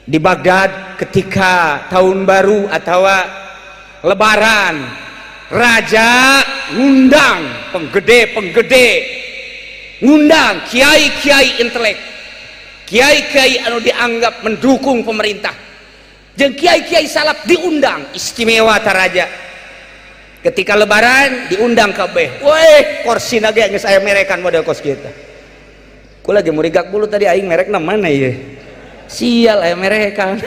B: di Baghdad ketika tahun baru atau lebaran, raja ngundang penggede-penggede, ngundang kiai-kiai intelek, kiai-kiai anu dianggap mendukung pemerintah, jeung kiai-kiai salaf diundang istimewa ta raja. Ketika lebaran diundang kabeh, weh kursi ge geus aya merekan model kos kita. Ku lagi murigak bulu tadi aing merekna mana ieu? Sial aya merekan.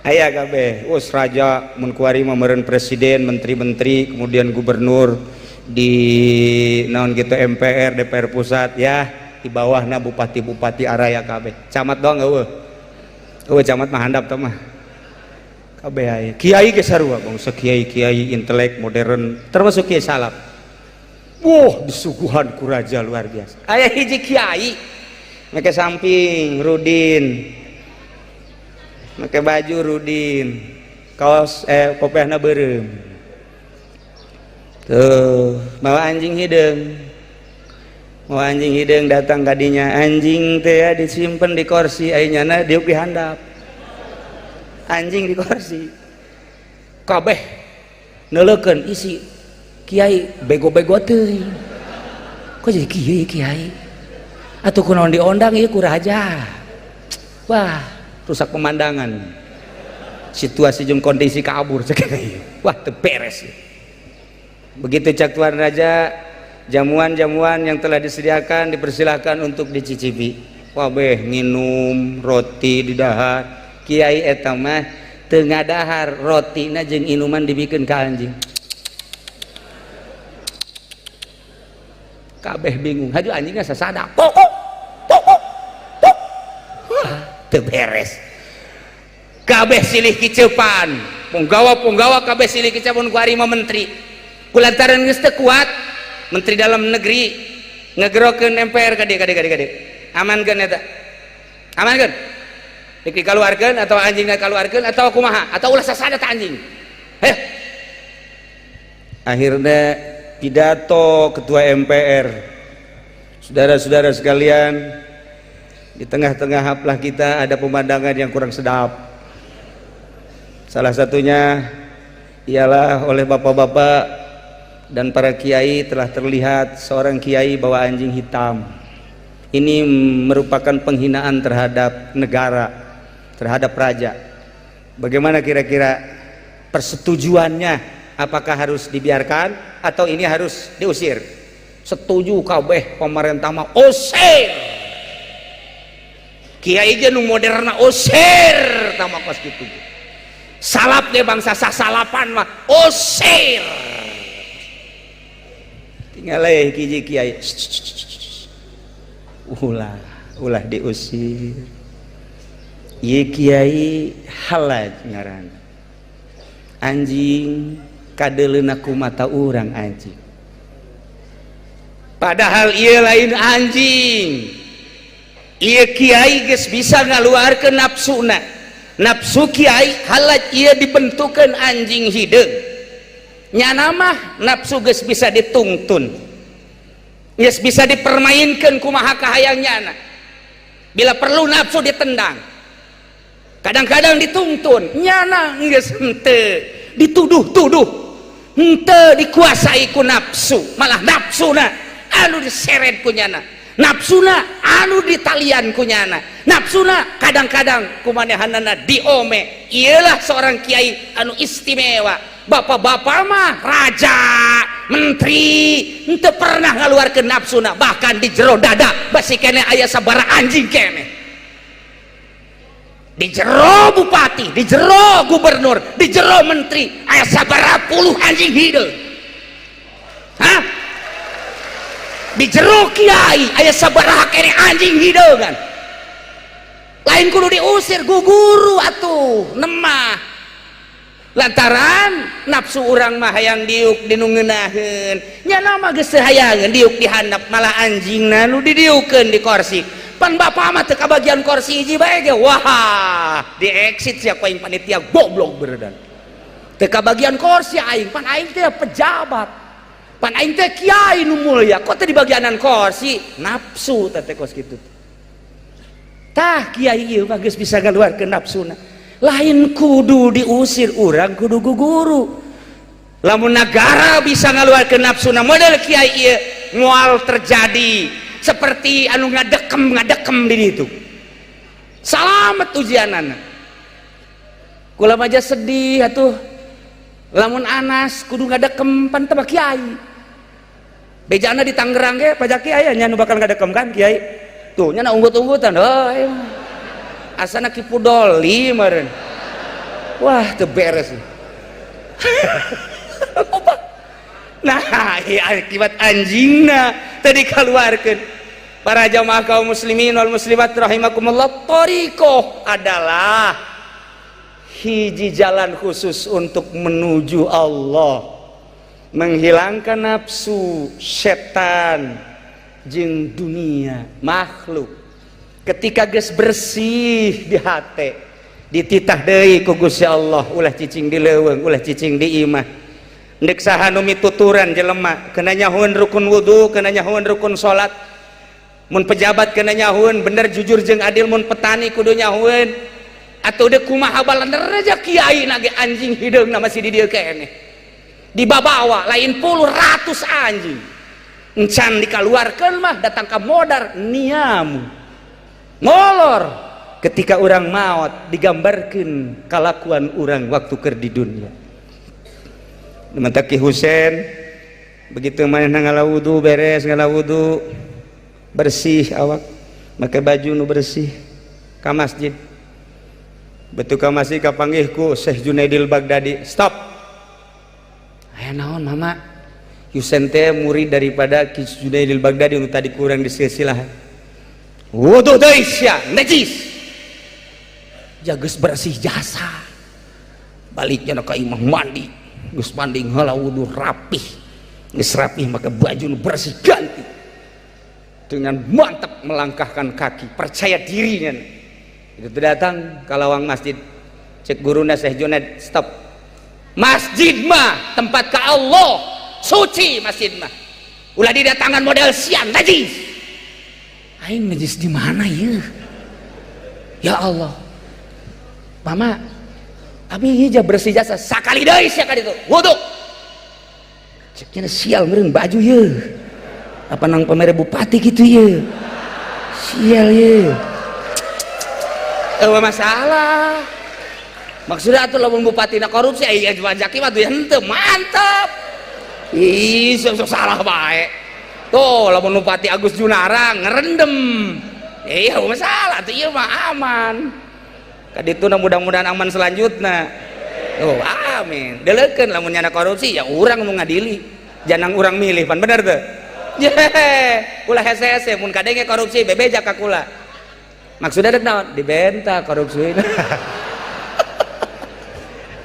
B: Aya kabeh, us raja mun kuari mah meureun presiden, menteri-menteri, kemudian gubernur di naon gitu MPR, DPR pusat ya, di bawahna bupati-bupati araya kabeh. Camat doang eueuh. Eueuh camat mah handap teh mah. Kabeh aya. Kiai ge sarua, bangsa kiai-kiai intelek modern termasuk kiai salaf. Wah, disuguhan ku raja luar biasa. Aya hiji kiai make samping rudin, make baju rudin, kaos kopiahna beureum. Tuh, bawa anjing hideung. Bawa anjing hideung datang kadinya, anjing teh ya disimpen di kursi, ai nyana diuk di handap. Anjing di kursi. Kabeh neuleukeun isi kiai bego-bego teuing. Kok jadi kiai kiai? Atuh kunaon diondang ieu ku raja. Wah, rusak pemandangan. Situasi jeung kondisi kabur cek ieu. Wah, teu beres. Begitu cak tuan raja, jamuan-jamuan yang telah disediakan dipersilahkan untuk dicicipi. Wah beh nginum roti di dahar. Kiai eta mah teu ngadahar rotina jeung inuman dibikeun ka anjing. Kabeh bingung, haju anjingnya sasada. Kok kok kok kok. Wah, teu beres. Kabeh silih kicepan. Punggawa-punggawa kabeh silih kicepan ku ari mah menteri. Kulantaran geus teu kuat, menteri dalam negeri ngegerokeun MPR ka dieu ka dieu ka dieu. Amankeun eta. Amankeun. Dik dikaluarkeun atau anjingna kaluarkeun atau kumaha atau ulah sasada ta anjing. Heh. Akhirnya pidato ketua MPR. Saudara-saudara sekalian, di tengah-tengah haflah kita ada pemandangan yang kurang sedap. Salah satunya ialah oleh bapak-bapak dan para kiai telah terlihat seorang kiai bawa anjing hitam. Ini merupakan penghinaan terhadap negara, terhadap raja.
A: Bagaimana kira-kira persetujuannya? Apakah harus dibiarkan atau ini harus diusir? Setuju kabeh, pemerintah mah usir. Kiai ge nu moderna usir, tah kos kitu. Salap deh, bangsa sasalapan mah usir. Tinggal hiji kiai, ulah, ulah diusir. Ieu kiai Halaj ngaran, anjing kadeuleuna ku mata urang anjing, padahal ieu lain anjing. Ieu kiai geus bisa ngaluarkeun nafsuna. Nafsu kiai Halaj ieu dibentukeun anjing hideung. Nyana mah nafsu geus bisa ditungtun, geus bisa dipermainkan kumaha kahayang nyana. Bila perlu nafsu ditendang, kadang-kadang ditungtun. Nyana geus henteu dituduh-tuduh, henteu dikuasai ku nafsu, malah nafsuna anu diseret ku nyana, nafsuna anu ditalian ku nyana, nafsuna kadang-kadang kumanehanana diome. Iyalah seorang kiai anu istimewa. Bapak-bapak mah, raja, menteri, henteu pernah ngaluarkeun nafsuna. Bahkan di jero dada basi keneh aya sabara anjing keneh. Di jero bupati, di jero gubernur, di jero menteri aya sabara puluh anjing hideung. Hah? Di jero kiai aya sabaraha keneh anjing hideung kan? Lain kudu diusir, guguru atuh nemah, lantaran nafsu urang mah hayang diuk di nu ngeunaheun. Nya mah geus teu hayangeun diuk di handap, malah anjingna nu didiukeun di kursi. Pan bapak mah teu kabagian kursi hiji bae ge, wah, di exit sia ku aing, panitia goblok beredan. Teu kabagian kursi aing, pan aing teh pejabat, pan aing teh kiai nu mulia, kok teu dibagianan kursi? Nafsu teh kos kitu. Tah, kiai ieu mah geus bisa ngaluarkeun nafsuna. Lain kudu diusir, urang kudu guguru. Lamun negara bisa ngaluarkeun nafsuna model kiai ieu, moal terjadi seperti anu ngadekem ngadekem di ditu. Salamet ujianana. Kula aja sedih atuh lamun Anas kudu ngadekem, pan teu kiai. Bejana di Tangerang ge pajak kiai nya nu bakal ngadekem kan kiai tuh nya, unggut-unggutan. Oh, asana Ki Pudoli meureun. Wah, teu beres. Nah, akibat anjingna tadi keluarkan. Para jamaah kaum muslimin wal muslimat rahimakumullah, thoriqoh adalah hiji jalan khusus untuk menuju Allah, menghilangkan nafsu, setan jeung dunia makhluk. Ketika geus bersih di hati, dititah deui ku Gusti Allah, ulah cicing di leuweung, ulah cicing di imah. Ndek saha nu mituturan jelema, kena nyahueun rukun wudu, kena nyahueun rukun salat. Mun pejabat kena nyahueun bener, jujur jeung adil, mun petani kudu nyahueun. Atau dek kumaha balander aja, kiai nage anjing hideung masih di dieu keneh, dibabawa lain puluh, ratus anjing. Encan dikaluarkeun mah datang ka modar niamu ngolor. Ketika orang maut digambarkan kalakuan orang waktu keur di dunia. Mata Ki Husen begitu mana ngala wudu, beres ngala wudu, bersih awak, make baju nu bersih, ka masjid. Betul, ka masjid kapanggih ku Syekh Junaidil Baghdadi. "Stop." "Aya naon, Mama?" Husen teh murid daripada Ki Junaidil Baghdadi nu tadi kurang di silsilah. "Wudu deui sia, najis." Jages bersih jasa, baliknya ka imah, mandi. Geus mandi, ngala wudu, rapih. Geus rapih, maka baju nu bersih ganti. Dengan mantap melangkahkan kaki, percaya dirinya itu datang ke lawang masjid. Cek guruna Syekh Junaid, "Stop. Masjid mah tempat ke Allah, suci masjid mah. Ulah didatangan model sian, najis." "Aing najis di mana ya? Ya Allah, Mama, abi ieu bersih jasa." "Sakali deui sia ka ditu wudu." Ceknya, "Sial meureun baju ye, apa nang pamere bupati gitu ye, sial ye." Eueuh masalah.
B: Maksudnya atuh lamun bupatina korupsi aya Pak Zaki mah tuh henteu mantap. Ih, sok salah bae. Tuh lamun Bupati Agus Junara ngerendem. Iya, masalah tuh ieu mah aman. Kadituna mudah-mudahan aman selanjutnya. Oh, amin. Deleukeun lamun nyana korupsi ya urang nu ngadili. Jangan urang milih pan bener teu? Ye, ulah hese-hese mun kadenge korupsi bebeja ka kula. Maksudnya dek naon? Dibenta korupsi.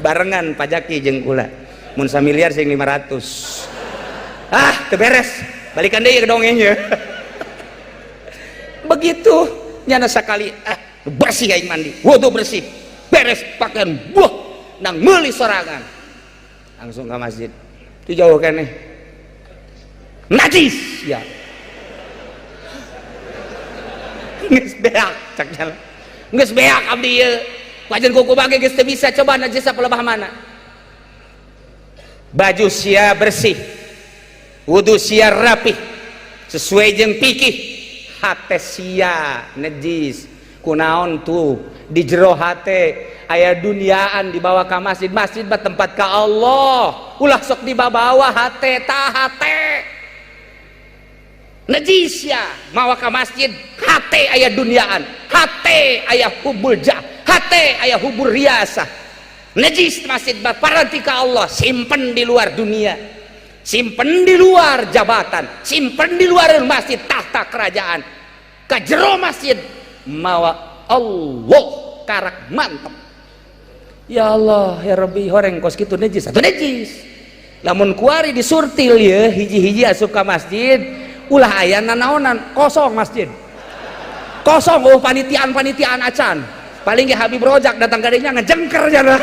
B: Barengan pajaki jeung kula. Mun samiliar sing 500. Ah, teu beres. Balikan deui ke dongengnya. Begitu nyana sakali ah bersih aing mandi, wudu bersih, beres pakaian buah nang meuli sorangan. Langsung ke masjid. Itu jauh keneh. Najis ya. Geus beak cak jalan. Geus beak abdi ieu. Wajan kuku bage geus teu bisa coba najis apa lebah mana. Baju sia bersih. Wudu sia rapih. Sesuai jeung fikih. Hate sia najis. Kunaon tuh di jero hate aya duniaan dibawa ka masjid. Masjid mah tempat ka Allah. Ulah sok dibawa hate ta hate. Najis ya mawa ka masjid hate aya duniaan, hate aya hubul jah, hate aya hubur riasah. Najis masjid mah paranti ka Allah, simpen di luar dunia, simpen di luar jabatan, simpen di luar masjid tahta kerajaan. Ka jero masjid mawa Allah karak mantep. Ya Allah ya Rabbi horeng kos kitu najis atuh najis. Lamun kuari disurtil ye hiji-hiji asup ka masjid ulah aya nanaonan kosong masjid kosong. Oh panitiaan-panitiaan acan paling ge Habib Rojak datang kadinya ngejengker jana.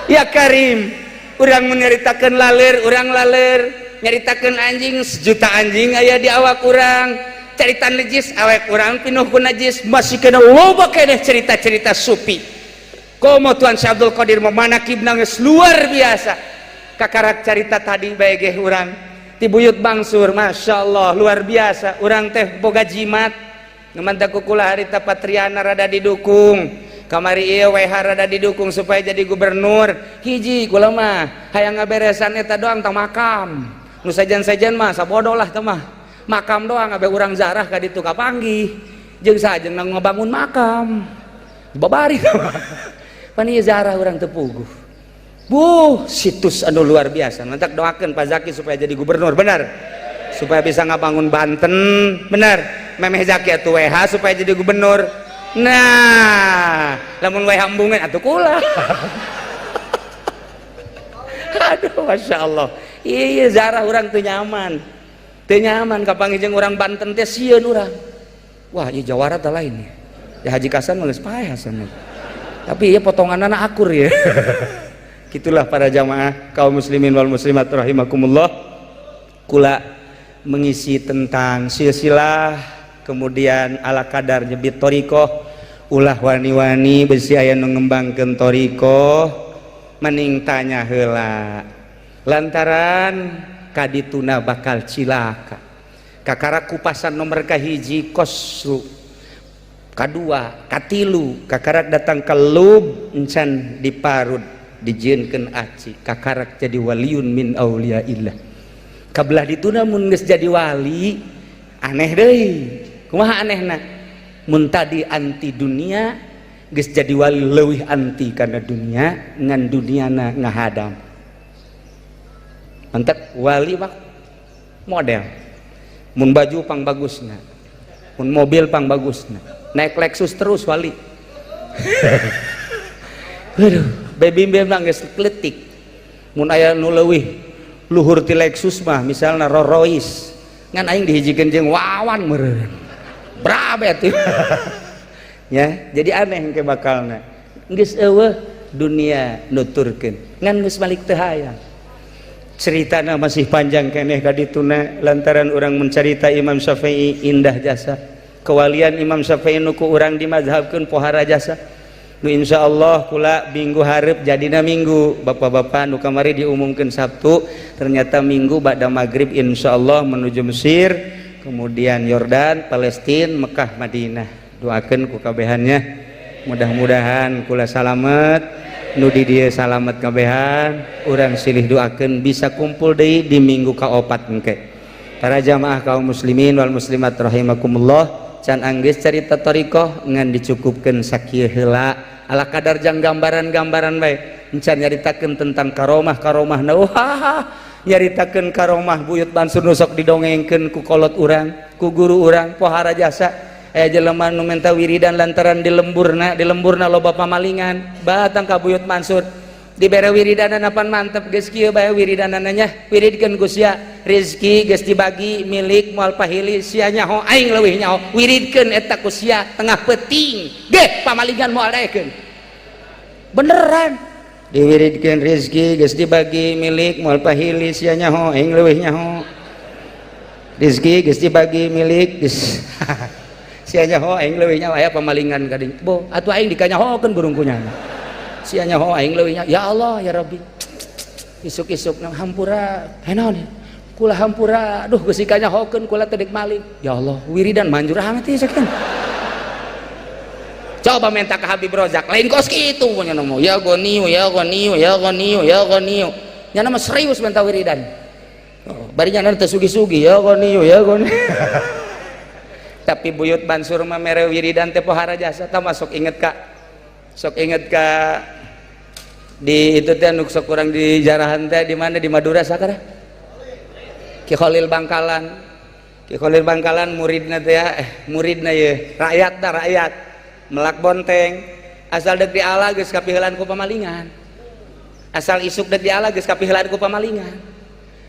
B: Ya Karim urang menyeritakeun laler urang laler nyaritakeun anjing sejuta anjing aya di awak urang carita najis awak urang pinuh ku najis masih kena loba keneh cerita-cerita supi. Komo Tuan Syekh Abdul Qadir memanakib nangis luar biasa. Kakarak carita tadi bae ge urang ti buyut bangsur masya Allah luar biasa urang teh boga jimat nu mantap kukula harita Patriana rada didukung kamari ieu WH rada didukung supaya jadi gubernur hiji kula mah hayang ngaberesan eta doang tah makam nu sejen-sejen mah sabodo lah teh mah makam doang abe urang zarah ka ditu kapanggih jeung sajeng ngabangun makam babari pan ieu zarah urang teu puguh. Buh, situs anu luar biasa. Mantak doakan Pak Zaki supaya jadi gubernur, benar. Supaya bisa ngabangun Banten, benar. Memeh Zaki atuh WH supaya jadi gubernur. Nah, lamun WH embungan atuh kula. Aduh, masya Allah. Iya, zarah urang teu nyaman. Teu nyaman kapanggih jeung urang Banten teh sieun urang. Wah, ieu Jawara teh lain ya. Ya Haji Kasan mah geus paeh Hasan. Tapi ieu potonganana akur ya. Gitulah para jamaah kaum muslimin wal muslimat rahimakumullah. Kula mengisi tentang silsilah kemudian ala kadar nyebit thoriqoh ulah wani-wani besi aya nu ngembangkeun thoriqoh mending tanya heula lantaran kadituna bakal cilaka. Kakara kupasan nomor kahiji kosru kadua katilu kakarak datang ke lub encan diparut dijieunkeun aci kakarak jadi waliun min auliaillah. Kabelah dituna mun geus jadi wali aneh deui. Kumaha anehna? Mun tadi anti dunia geus jadi wali leuwih anti kana dunia ngan duniana ngahadam. Mantak wali mah model mun baju pang bagusna, mun mobil pang bagusna, naik Lexus terus wali. Aduh, baby memang geus kletik. Mun aya nu leuwih luhur ti Lexus mah misalna Rolls Royce, ngan aing dihijikeun jeung Wawan meureun. Brabe atuh. Ya, jadi aneh engke bakalna. Geus eueuh dunia nuturkeun, ngan geus balik teu hayang. Ceritana masih panjang keneh ka dituna lantaran urang mencarita Imam Syafi'i indah jasa. Kewalian Imam Syafi'i nu ku urang dimazhabkeun pohara jasa. Nu insyaallah kula minggu hareup jadina minggu bapak-bapak nu kamari diumumkeun Sabtu ternyata minggu ba'da maghrib insyaallah menuju Mesir kemudian Yordan, Palestina, Mekah, Madinah. Doakeun ku kabehannya.
A: Mudah-mudahan kula salamet, nu di dieu salamet kabehan. Urang silih doakeun bisa kumpul deui di minggu kaopat engke. Para jamaah kaum muslimin wal muslimat rahimakumullah, can anggeus carita thariqah ngan dicukupkeun sakieu heula ala kadar jang gambaran-gambaran bae. Encan nyaritakeun tentang karomah-karomah na, wah, nyaritakeun karomah Buyut Mansur nu sok didongengkeun ku kolot urang, ku guru urang, pohara jasa. Aya jelema nu menta wiridan lantaran di lemburna loba pamalingan, batang ka Buyut Mansur dibere wiridanan apan mantep geus kieu bae wiridanana nya, wiridkeun ku sia rezeki geus dibagi milik moal pahili, sia nyaho aing leuwih nyaho, wiridkeun eta ku sia tengah peuting ge pamalingan moal daekeun. Beneran diwiridkeun rezeki geus dibagi milik moal pahili, sia nyaho aing leuwih nyaho, rezeki geus dibagi milik geus sia nyaho aing leuwih nyaho, aya pamalingan ka dinya bo atuh aing dikanyahokeun burung kunyana, sia nyaho aing leuwih nyaho, ya Allah ya Rabbi, isuk-isuk nang hampura naon kula hampura, aduh geus dikanyahokeun kula teh deuk maling, ya Allah wiridan manjur amat ieu sakitu. Coba minta ke Habib Rozak lain kos kitu nya mah, ya goniu ya goniu ya goniu ya goniu, nya mah serius minta wiridan. Oh, bari nya teu sugi-sugi ya goniu ya goniu. Tapi Buyut Mansur mah mere wiridan teh pohara jasa. Tah masuk inget ka, sok inget ka di itu teh anu sok kurang di jarahan teh di mana, di Madura sakara Ki Khalil Bangkalan. Ki Khalil Bangkalan muridna teh ya, muridna ye rakyat dah, rakyat melak bonteng asal dek diala geus kapiheulaan ku pamalingan, asal isuk dek diala geus kapiheulaan ku pamalingan.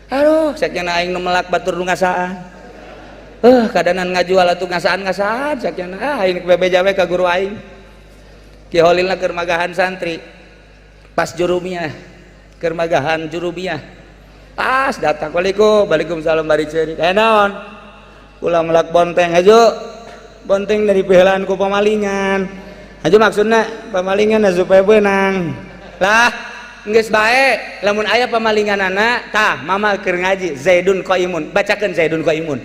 A: Aduh sakjana aing nu melak batur nu ngasaan, kadanan ngajual atuh ngasaan-ngasaan sakjana, ah aing bebeja we ka guru aing. Ki Khalilna keur magahan santri pas jurumiyah, keur magahan jurumiyah pas datang, waalaikum waalaikumsalam bari ceurik, naon kula melak bonteng aja, bonteng dari piheulaan ku pamalingan aja, maksudna pamalingan supaya beunang lah geus bae lamun aya pamalinganana tah mama keur ngaji Zaidun qaimun, bacakeun Zaidun qaimun,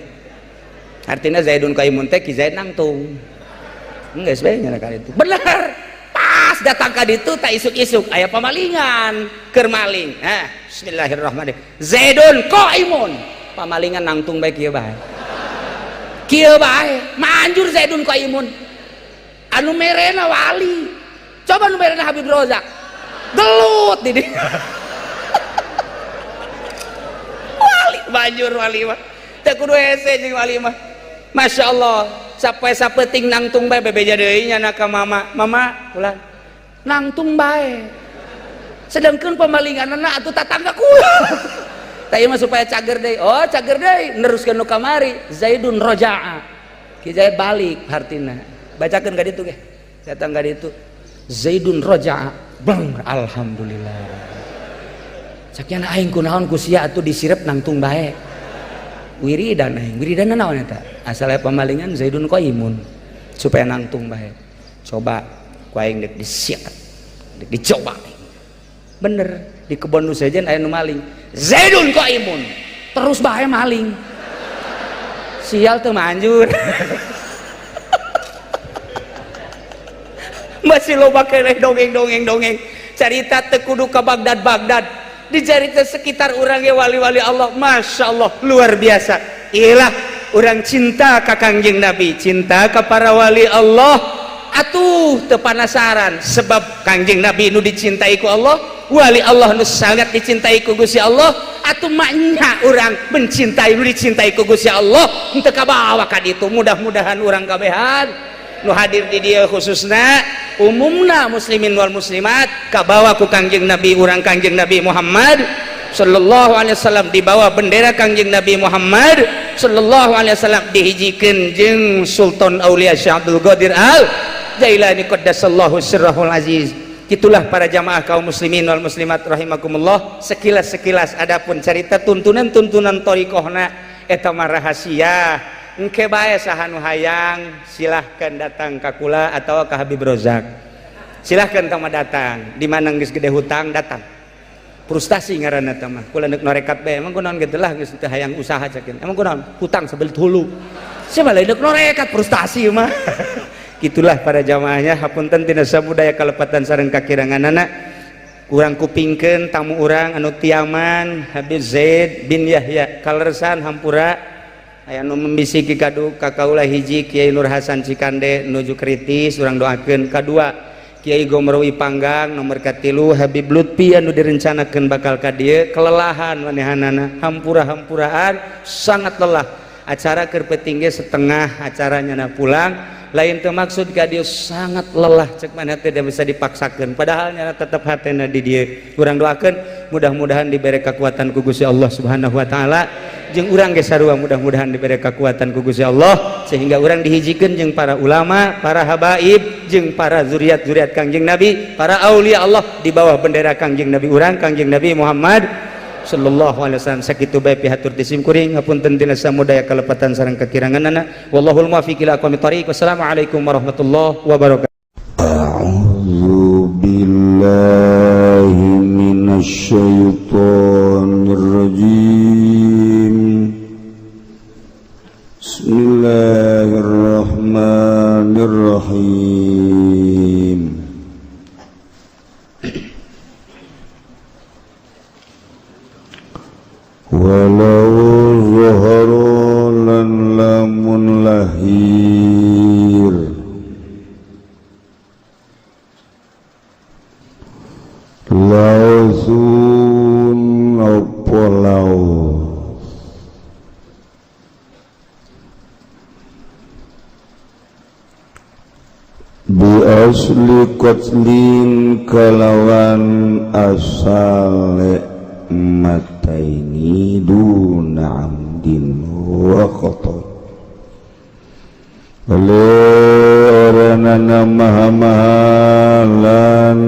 A: artinya Zaidun qaimun teh Ki Zaid nangtung geus bae nya ka ditu bener. Pas datang ka ditu tak isuk-isuk aya pamalingan keur maling, ah bismillahirrahmanirrahim Zaidun qaimun, pamalingan nangtung bae kieu bae kieu bae manjur Zaidun qaimun, anu merena wali, coba nu merena Habib Rozak gelut di dieu. Wali manjur wali mah teu kudu hese jeung wali mah, Masya Allah sapoe sapeting nangtung bae bebeja deui nya ka mama, mama ulah nangtung bae sedangkan pemalinganna atuh tatangga kula. Tah ieu mah supaya cager deui, oh cager deui neruskeun nu kamari Zaidun roja'a, Ki Zaid balik hartina, bacakeun ka ditu ge datang ka ditu Zaidun roja'a bang alhamdulillah sakian aing kunaon ku sia atuh disirep nangtung bae wiridan aing, wiridan naon eta asal aya pamalingan Zaidun qaimun supaya nangtung bae, coba ku aing deuk disiat deuk dicoba bener di kebon nu sejen aya nu maling Zaidun qaimun terus bae maling sial teu manjur. Masih loba keneh dongeng-dongeng-dongeng carita teu kudu ka Baghdad-Baghdad, dicarita sekitar urang ge wali-wali Allah Masya Allah luar biasa. Ilah urang cinta ka Kangjeng Nabi, cinta ka para wali Allah atuh teu panasaran sebab Kangjeng Nabi nu dicintai ku Allah, wali Allah nu sangat dicintai ku Gusti Allah, atuh maknya urang mencintai nu dicintai ku Gusti Allah henteu kabawa ka ditu. Mudah-mudahan urang kabehan nu hadir di dieu khususna umumna muslimin wal muslimat kabawa ku Kangjeng Nabi urang Kangjeng Nabi Muhammad sallallahu alaihi wasallam, dibawa bendera Kangjeng Nabi Muhammad sallallahu alaihi wasallam, dihijikeun jeung Sultan Aulia Syekh Abdul Qadir Al Jailani qaddasallahu sirrahul aziz. Itulah para jamaah kaum muslimin wal muslimat rahimakumullah, sekilas-sekilas adapun carita tuntunan-tuntunan thariqahna eta mah rahasia. Engke bae saha nu hayang silahkan datang ka kula atau ka Habib Rozak, silahkan tama datang di mana geus gede hutang datang, frustasi ngaranna teh mah kula neuk norekat bae emang kunaon kitu lah geus teu hayang usaha cekin emang kunaon hutang sabelit hulu sia mah lain neuk norekat frustasi mah.
B: Gitulah para jamaahnya. Hapunten tina sabudaya kalepatan sareng kakiranganana. Kurang kupingkeun tamu urang anu ti Yaman, Habib Zaid bin Yahya. Kalersan hampura aya nu membisiki kadu ka kaula. Hiji, Kiai Nur Hasan Cikande nuju kritis, urang doakeun. Kadua, Kiai Gomrowi Panggang. Nomor katilu, Habib Lutfi anu direncanakeun bakal ka dieu, kelelahan manehanana, hampura-hampuraan, sangat lelah. Acara keur peuting ge setengah acaranya na pulang. Lain teu maksud ka dieu, sangat lelah cek maneh, tidak bisa dipaksakeun, padahal nyana tetep hatena di dieu. Urang doakeun mudah-mudahan diberi kekuatan ku Gusti Allah Subhanahu wa taala, jeung urang ge sarua mudah-mudahan diberi kekuatan ku Gusti Allah sehingga urang dihijikeun jeung para ulama, para habaib, jeung para zuriat-zuriat Kangjeng Nabi, para aulia Allah di bawah bendera Kangjeng Nabi urang, Kangjeng Nabi Muhammad sallallahu alaihi wasallam. Sakitu bae pihatur ti sim kuring, hapunten tina samudaya kalepatan sareng kakiranganana. Wallahul muwaffiq ila aqwamit thariq. Wassalamualaikum warahmatullahi wabarakatuh.
A: أعوذ بالله من الشيطان الرجيم. بسم الله الرحمن الرحيم. Walau ظهروا lan lamun lahir lausun opo laus bi asli qatlin kalawan asale mataini duna amdin wa khata. Oranana maha-maha lan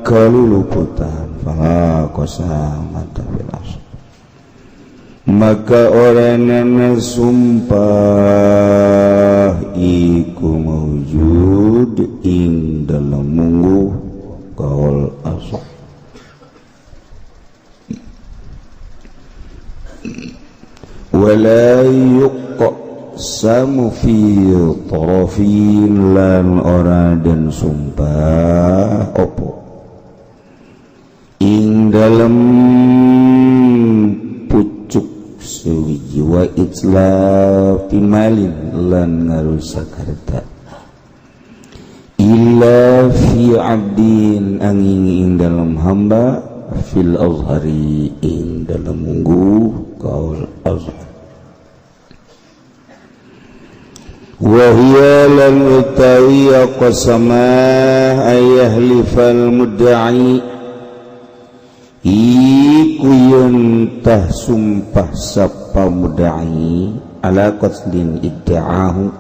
A: kaluluputan, fala qasamata fil asl, maka oranana sumpah iku maujud ing dalam mungguh kaul asal. Wala yuqsamu fi tarafin lan ora den sumpah opo ing dalem pucuk sewiji wa itlafi malin lan ngarusak harta illa fi abdin angin ing dalem hamba fil azhari ing dalem mungguh kaul azhar. Wahia lan utawi qasamah ayahlifal mudda'i iku yen tah sumpah sapa mudda'i ala qatlin idda'ahu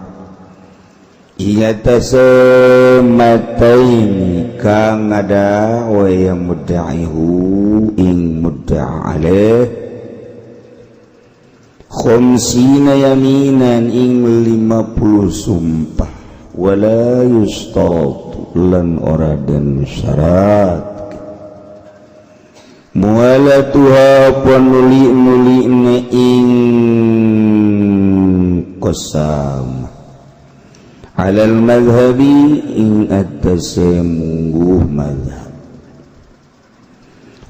A: ing atase mataini kang ada wa ya mudda'ihu ing mudda'a alaih khamsina yaminan ing 50 sumpah wala yustaratu lan ora den syarat mualatuha penuli-nuli ing qasam alal madhabi ing atase mungguh madhab.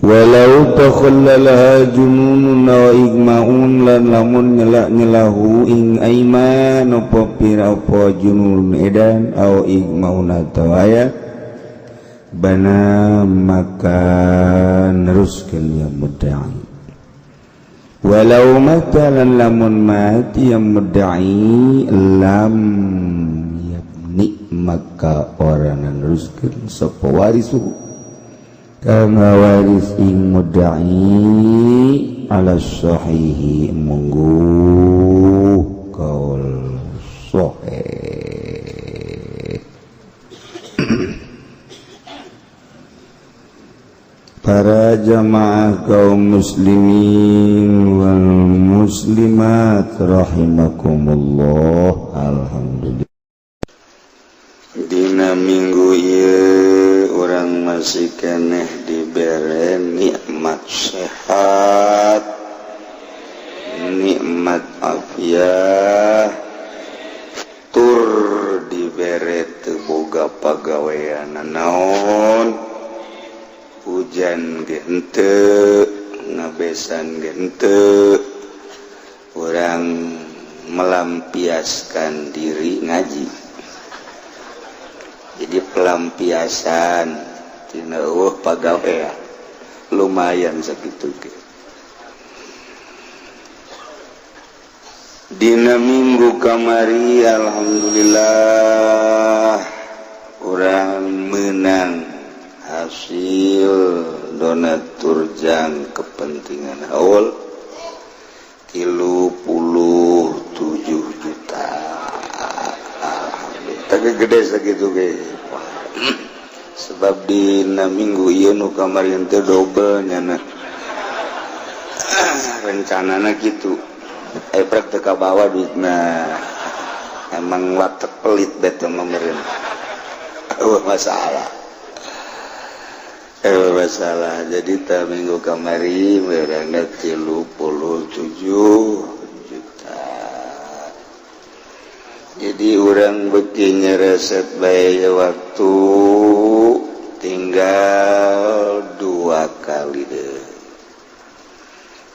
A: Walau takhallalaha jununun wa igma'un lan lamun nyelak-nyelahu ing aiman apa pira apa junun edan au igma'un atawa aya bana maka neruskeun ya mudda'i. Walau mata lan lamun mati ya mudda'i lam yabni maka ora neruskeun sapa warisuhu kang waris ing mudda'i ala sahihi mungguh kaul sahih. Para jamaah kaum muslimin wal muslimat rahimakumullah, alhamdulillah dina minggu ieu urang masih keneh dibere nikmat sehat, nikmat afiah, tur dibere teu boga pagawean naon hujan ge henteu ngabesan ge henteu urang melampiaskan diri ngaji. Jadi pelampiasan tina eueuh pagawean lumayan sakitu ge. Dina minggu kamari alhamdulillah urang menang hasil donatur jang kepentingan haul 37 juta. Alhamdulillah tapi gede sakitu ge. Sebab dina minggu ieu nu kamari teh dobel nyana. Rencanana kitu. Prek teu kabawa duitna. Emang watek pelit bete meureun. Eueuh masalah. Eueuh masalah. Jadi ta minggu kamari meurangna 37 juta. Jadi urang beuki nyereset bae waktu tinggal 2 kali deh.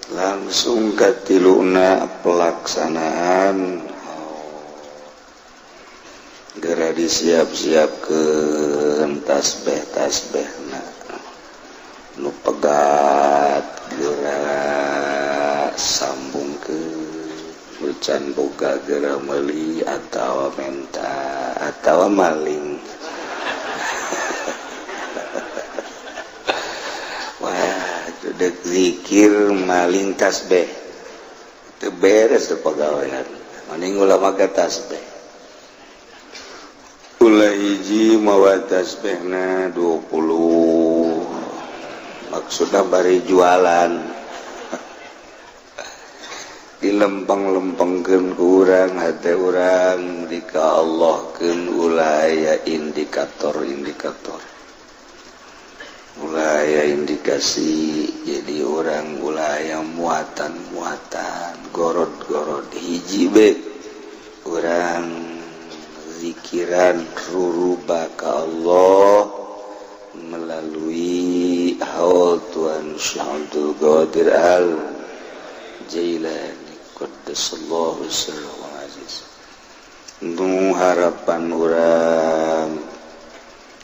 A: Langsung katiluna pelaksanaan gera disiap-siap ke tasbih tasbihna nu pegat gera sambung ke can boga gera meuli atawa menta atawa maling. Dek zikir maling tasbih itu beres tuh pegawaian maning ulah make tasbih ulah hiji mawa tasbihna 20 maksudna bari jualan dilempeng-lempengkeun ku urang hate urang dika Allahkeun ulah aya indikator-indikator ulah aya indikasi. Jadi orang ulah yang muatan-muatan gorod-gorod hiji be orang zikiran ruruba ka Allah melalui haul Tuhan Syekh Abdul Qadir Al Jailani qaddasallahu sirrahu aziz. Nu harapan urang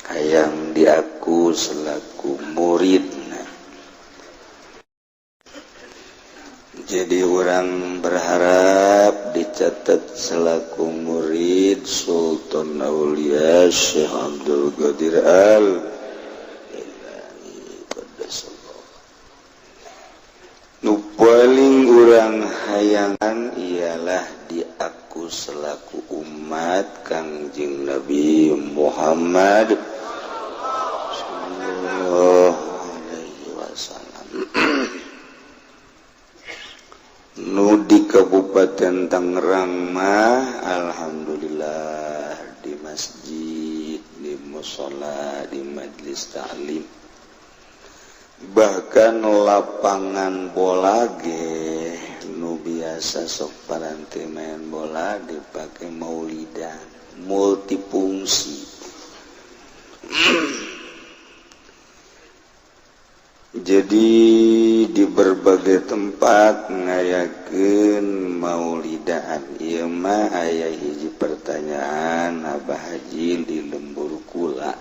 A: hayang diaku selaku murid. Jadi orang berharap dicatat selaku murid Sultan Aulia Syekh Abdul Qadir Al Jailani qaddasallahu. Nu paling urang hayangan ialah diaku selaku umat Kangjeng Nabi Muhammad sallallahu alaihi wasallam. Nu di Kabupaten Tangerang mah alhamdulillah di masjid, di mushola, di majelis taklim, bahkan lapangan bola ge nu biasa sok paranti main bola dipakai maulidan multifungsi. Jadi di berbagai tempat ngayakeun maulidan. Ieu mah aya hiji pertanyaan Abah Haji di lembur kula.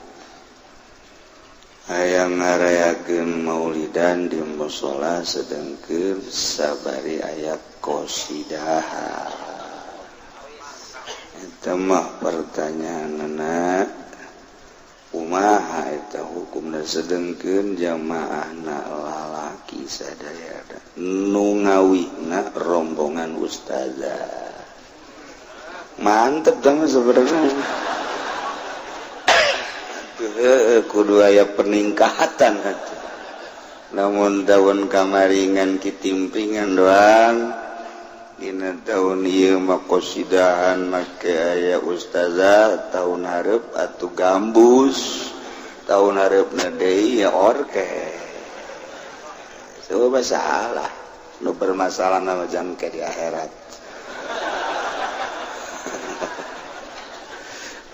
A: Hayang ngarayakeun maulidan di mushola sedengkeun sabari aya qosidah. Eta mah pertanyaanna kumaha eta hukumna sedengkeun jamaahna lalaki sadayana nu ngawihna rombongan ustazah. Mantep tah sebenarnya. Kudu aya peningkatan atuh. Namun tahun kamaringan kitimpingan doang dina tahun ieu mah qosidahan make aya ustazah, tahun hareup atuh gambus, tahun hareupna deui ya orkes. Coba masalah nu bermasalah nama jangke di akhirat.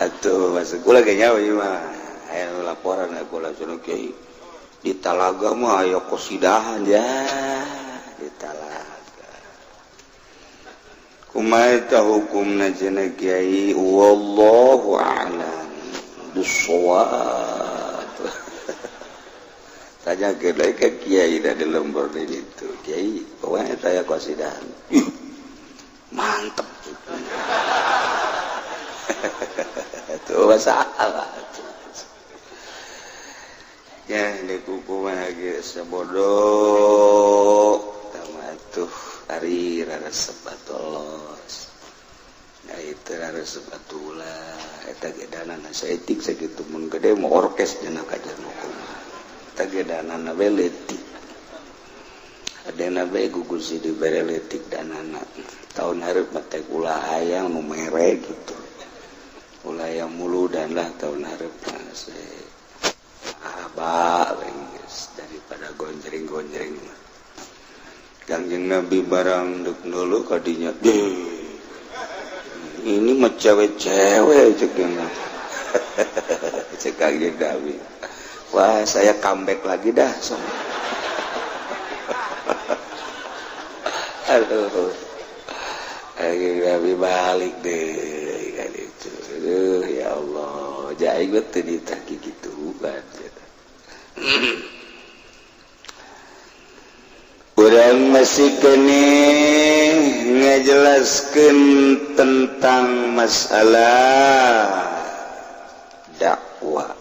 A: Atuh masuk kula ge nyawa ieu mah aya laporan kula cenah, "Kiai, di Talaga mah aya kosidahan." Ya, di Talaga kumaha eta hukumna cenah, Kiai? Wallahu a'lam bissawab. Tanya ke ke kiai da di lembur di ditu, "Kiai, kumaha eta aya kosidahan?" Ih, mantep tuh, masalah ya di kuku mah geus bodoh tama tuh. Ari resep atuh los. Nah, itu resep atuh ulah eta ge danana saeutik sakitu, mun gede mau orkes dina kajian hukum. Eta ge danana we leutik, adena bae gugus dibere leutik danana. Tahun hareup mah teh ulah hayang nu mere gitu, ulah yang mulu dan lah tahun hareup mah aba geus daripada gonjreng-gonjreng mah. Kangjeng Nabi barang dek dulu kadinya deh, ini mah cewek-cewek cek cek Kangjeng Nabi. Wah, saya comeback lagi dah so. Aduh, Kangjeng Nabi balik deh kan itu. Aduh, ya Allah, jai gue teu ditaki gitu kan. Urang masih kene ngajelaskeun tentang masalah dakwah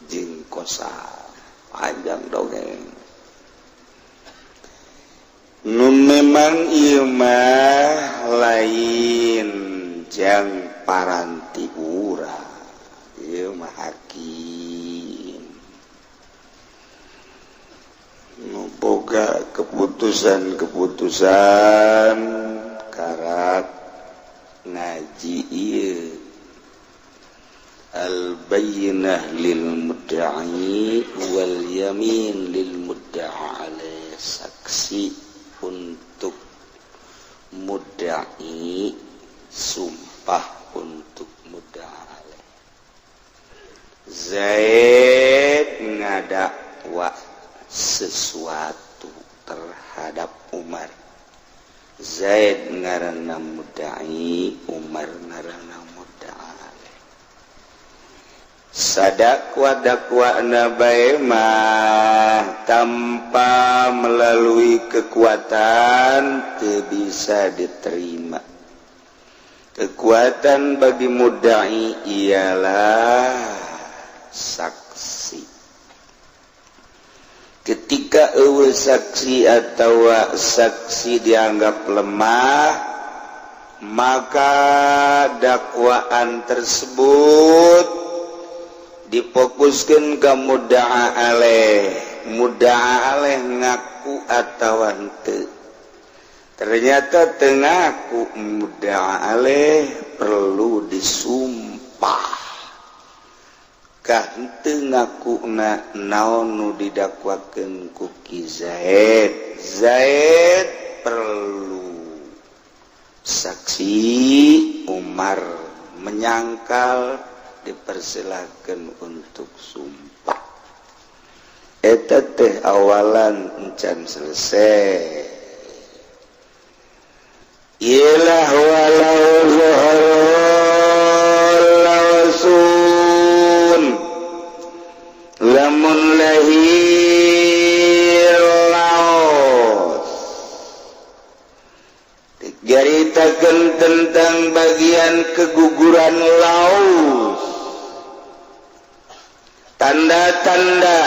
A: jeung qasam. Panjang dongeng nu memang ieu mah lain jang paranti urang, ieu mah hakim nu boga keputusan-keputusan karak ngaji ieu al-bayyinah lil mudda'i wal yamin lil mudda'a alaih, saksi untuk mudda'i, sumpah untuk mudda'a alaih. Zaid ngadakwa sesuatu terhadap Umar. Zaid ngaranna mudda'i, Umar ngaranna mudda'a alaih. Sadakwa dakwana bae mah tanpa melalui kekuatan teu bisa diterima. Kekuatan bagi mudda'i ialah saksi. Ketika euweuh saksi atau saksi dianggap lemah, maka dakwaan tersebut difokuskan ke mudda'a alaih. Mudda'a alaih ngaku atau henteu. Ternyata teu ngaku mudda'a alaih, perlu disumpah. Kah henteu ngakuna naon nu didakwakeun ku Ki Zaid. Zaid perlu saksi, Umar menyangkal, dipersilakan untuk sumpah. Eta teh awalan encan selesai. Ialah walau zuhur lamun lahir laos dicaritakeun tentang bagian keguguran laos, tanda-tanda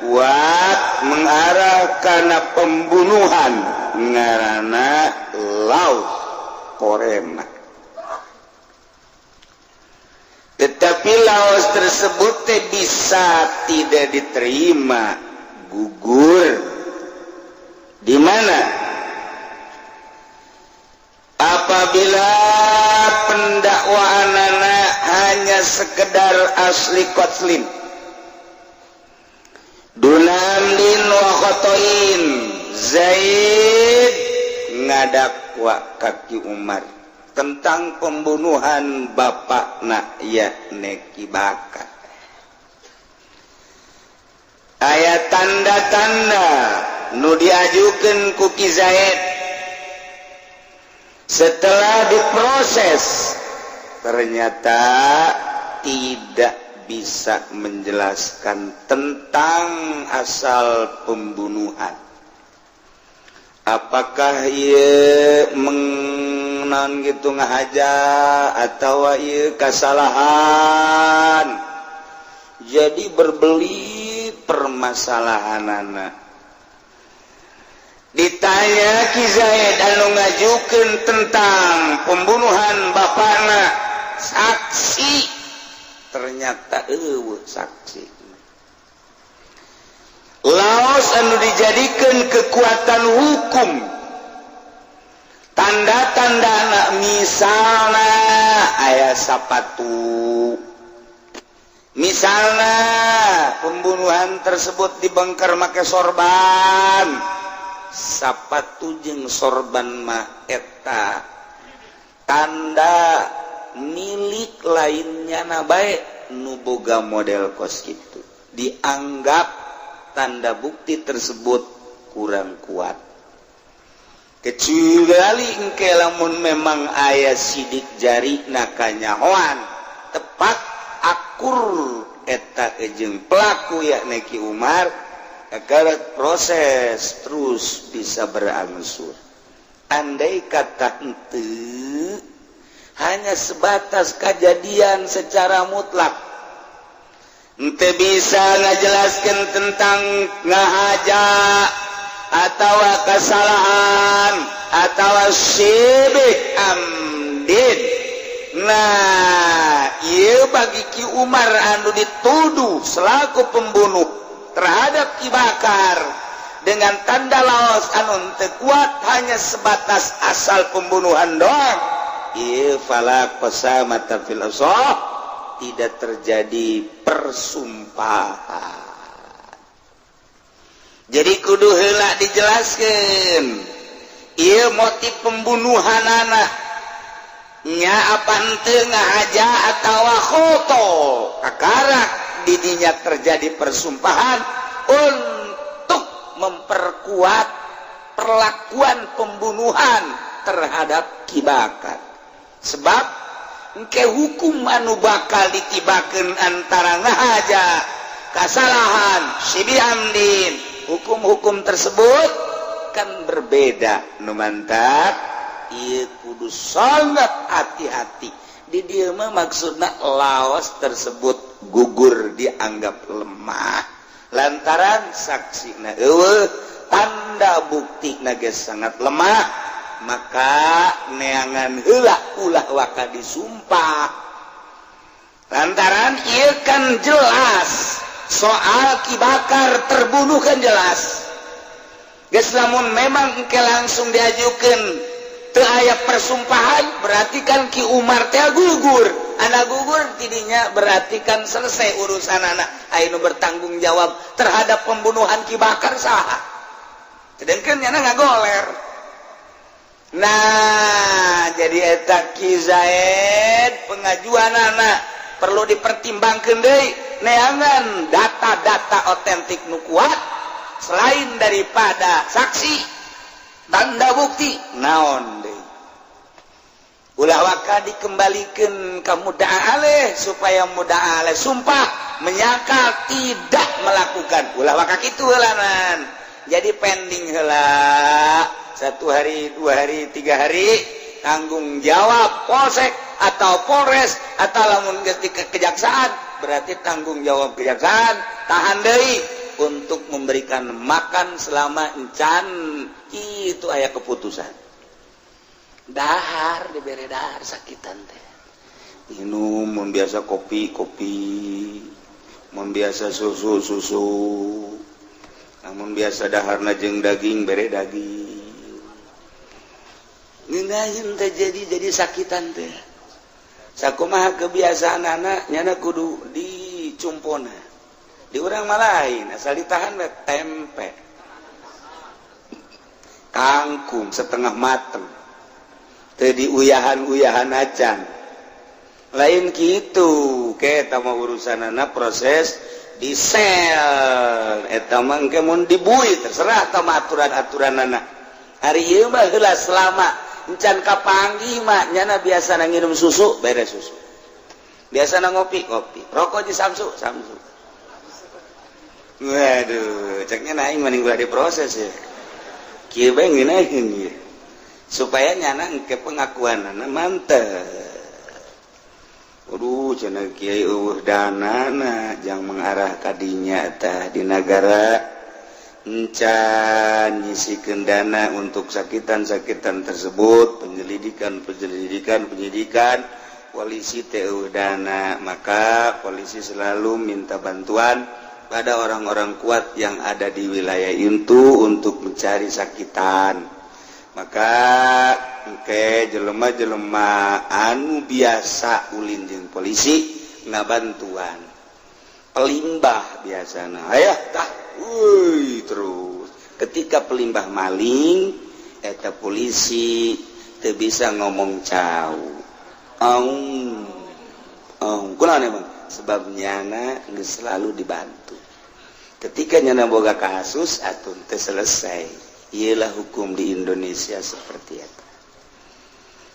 A: kuat mengarah karena pembunuhan ngarana laos korena. Tetapi laos tersebut teh bisa tidak diterima, gugur. Di mana? Apabila pendakwaan anak hanya sekedar asli kotlin dunamdin wa khotoin. Zaid ngadakwa kaki Umar. Tentang pembunuhan bapakna, yakni Ki Bakar. Aya tanda-tanda nu diajukan ku Ki Zaid. Setelah diproses, ternyata tidak bisa menjelaskan tentang asal pembunuhan. Apakah ia menang gitu ngahaja atau ia kesalahan? Jadi berbelit permasalahan. Anak ditanya Ki Zaid anu ngajukan tentang pembunuhan bapakna, saksi ternyata euweuh. Saksi laos anu dijadikan kekuatan hukum, tanda-tanda anak, misalnya aya sapatu, misalnya pembunuhan tersebut dibongkar make sorban. Sapatu jeung sorban mah eta tanda milik lainnya. Na baik nu boga model kos gitu dianggap tanda bukti tersebut kurang kuat, kecuali engke lamun memang aya sidik jari nakanyahoan tepat akur eta jeung pelaku, yakni Ki Umar, agar proses terus bisa berangsur. Andai kata ente hanya sebatas kejadian secara mutlak, ente bisa ngajelaskan tentang ngahaja atau kesalahan atau syibih amdin. Nah, iya, bagi Ki Umar anu dituduh selaku pembunuh terhadap Ki Bakar dengan tanda laos anu teu kuat, hanya sebatas asal pembunuhan doang, iya, fala qasamata fil, tidak terjadi persumpahan. Jadi kudu heula dijelaskan iya motif pembunuhan anak nya apa henteu ngahaja atau khoto. Kakarak didinya terjadi persumpahan untuk memperkuat perlakuan pembunuhan terhadap Ki Bakar, sebab engke hukum anu bakal ditibakeun antara ngahaja, kesalahan, syibih amdin, hukum-hukum tersebut kan berbeda. Nu mantap ieu kudu sangat hati-hati di dieu mah. Maksudna laos tersebut gugur, dianggap lemah lantaran saksi na euweuh, tanda bukti na ge sangat lemah. Maka neangan heula, ulah waka disumpah, lantaran ieu kan jelas soal Ki Bakar terbunuh kan jelas. Geus, lamun memang engke langsung diajukan teu aya persumpahan, berarti kan Ki Umar teh gugur. Anak gugur tidinya berarti kan selesai urusan. Anak anu bertanggung jawab terhadap pembunuhan Ki Bakar saha? Sedangkan nyana ngagoler. Nah, jadi eta Ki Zaid pengajuan anak perlu dipertimbangkan deui, neangan data-data otentik nu kuat selain daripada saksi, tanda bukti naon deui. Ulah waka dikembalikan ke mudda'a alaih supaya mudda'a alaih sumpah menyangkal tidak melakukan. Ulah waka kitu heulanan. Jadi pending heula satu hari, 2 hari, 3 hari, tanggung jawab polsek atau polres, atau lamun geus di kejaksaan berarti tanggung jawab kejaksaan. Tahan deui untuk memberikan makan selama encan itu aya keputusan. Dahar dibere dahar, sakitan teh minum. Mun biasa kopi, kopi, mun biasa susu, susu, namun biasa daharna jeung daging, bere daging. Ngeunaheun teh jadi sakitan teh. Sakumaha kebiasaan anak nyana kudu dicumpona. Di urang mah lain, asal ditahan we tempe, kangkung setengah mateng. Teu diuyahan-uyahan acan. Lain gitu, ke eta mah urusanana proses di sel. Eta mah engke mun dibui terserah tah mah aturan-aturanana. Ari ieu mah heula selama encan kapanggih mah nyana biasa nginum susu, beres susu. Biasa ngopi, ngopi. Rokok di samsu, samsu. Waduh, ceknya aing mending ulah diproses ya. Kieu bae ngeunaheun ieu. Supaya nyana engke pengakuanana mantep. Waduh, cenah kiai euweuh danana jang mengarah ka dinya tah di nagara encan nyisikeun dana untuk sakitan-sakitan tersebut, penyelidikan, penyelidikan, penyidikan, polisi teh euweuh dana, maka polisi selalu minta bantuan pada orang-orang kuat yang ada di wilayah itu untuk mencari sakitan. Maka engke jelema-jelema anu biasa ulin jeung polisi ngabantuan pelimbah biasana, ayah tah, wuih, terus ketika pelimbah maling eta polisi teu bisa ngomong cau aung aung. Kunaon emang? Sebab nyana geus selalu dibantu. Ketika nyana boga kasus atau teu selesai. Ialah hukum di Indonesia seperti itu.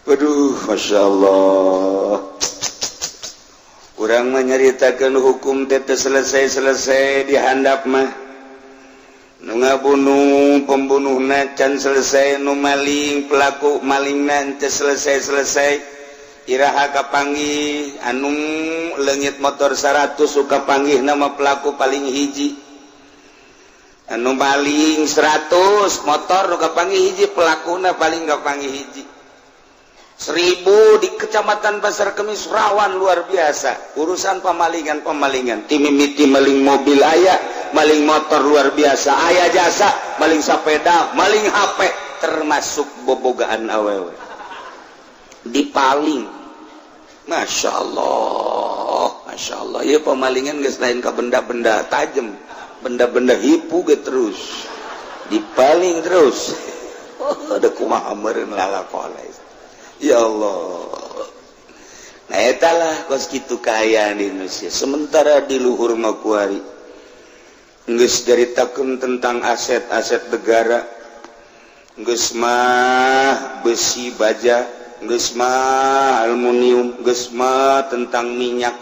A: Waduh, masya Allah. Kurang menyeritakan hukum teh selesai-selesai di handap mah. Nu ngabunuh pembunuh can selesai, nu maling pelaku maling teu selesai-selesai. Iraha kapanggih anu leungit motor 100 suka panggih nama pelaku paling hiji. Anu maling 100 motor nu kapanggih hiji, pelakuna paling kapanggih hiji. 1000 di Kecamatan Pasar Kemis rawan luar biasa urusan pemalingan pemalingan. Timimiti maling mobil aya, maling motor luar biasa aya, jasa maling sepeda, maling HP, termasuk bobogaan awewe dipaling. Masya Allah, Masya Allah ya. Pemalingan geus lain ke benda-benda tajam, benda-benda hipu ge terus dipaling terus. Oh, ada kumaha meureun lalakon, ya Allah. Nah, etalah kos kitu kaayaan di Indonesia. Sementara di luhur mah kuari geus caritakeun tentang aset-aset negara, geus mah besi baja, geus mah aluminium, geus mah tentang minyak,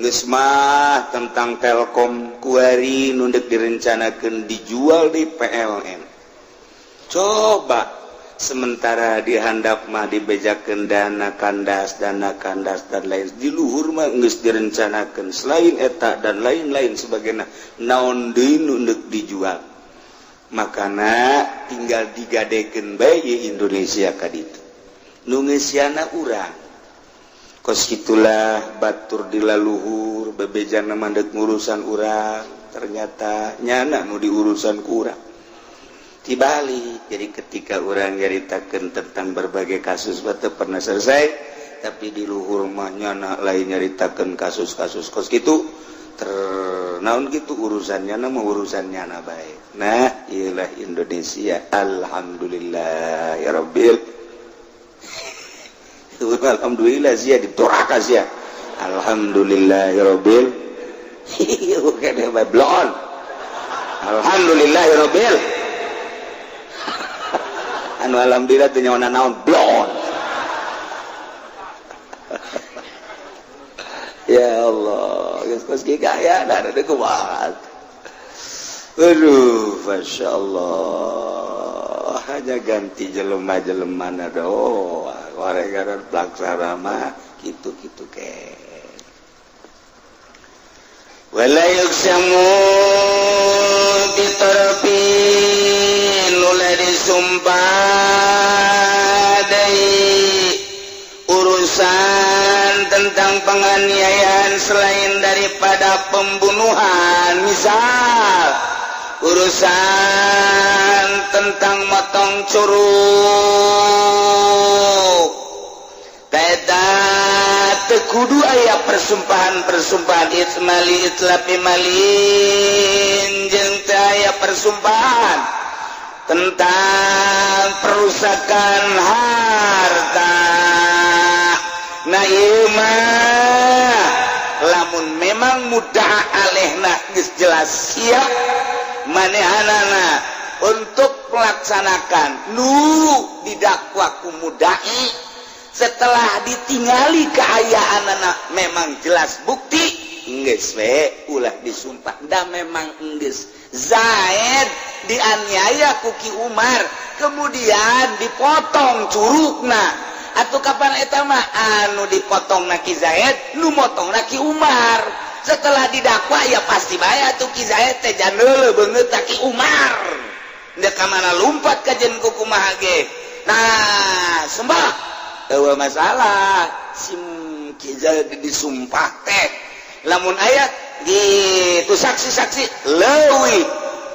A: geus mah tentang Telkom. Kuari nu dek direncanakeun dijual di PLN. Coba, sementara di handap mah dibejakeun dana kandas, dana kandas, dan lain. Di luhur mah geus direncanakeun selain eta dan lain-lain sebagainya, naon deui nu deuk dijual. Makana tinggal digadekeun bae Indonesia ka ditu, nu ngeusiana urang. Kos itulah batur di laluhur bebejana mandek ngurusan urang, ternyata nyana nu diurusan ku urang dibalik. Jadi ketika orang nyaritakan tentang berbagai kasus batu pernah selesai, tapi di luhur mah nyana lain nyaritakan kasus-kasus kos gitu ternaun gitu urusannya nama urusannya na baik. Nah, iyalah Indonesia. Alhamdulillah ya rabbil. Alhamdulillah sia dituraka sia. Alhamdulillah ya rabbil. Blon. Alhamdulillah ya rabbil. Anu alhamdulillah teu nyawa naon, blon. Ya Allah, geus kos gaya da ada kuat. Aduh, Masya Allah. Hanya ganti jelema-jelema na doang. Gara-gara pelaksana mah gitu-gitu ke. Wala yuqsamu bitarfin, ulah disumpah deui urusan tentang penganiayaan selain daripada pembunuhan, misal urusan tentang motong curug. Teu kudu aya persumpahan-persumpahan itmali itlafi malin, jeung teu aya persumpahan tentang
B: perusakan harta. Nah, ieu mah lamun memang mudda'a alaihna geus jelas siap manehanana untuk melaksanakan nu didakwa ku mudai, setelah ditingali keayaan anak memang jelas bukti, geus we ulah disumpah, da memang geus Zaid dianiaya ku Ki Umar, kemudian dipotong curugna. Atau kapan eta mah anu dipotong na Ki Zaid, nu motong na Ki Umar. Setelah didakwa, ya pasti bae atuh Ki Zaid teh jandeuleu beungeut Ki Umar. Ndek ka mana lumpat kajen ku kumaha ge. Nah, sumpah eueuh masalah sim Ki Zaid disumpah teh. Lamun aya gitu saksi-saksi leuwih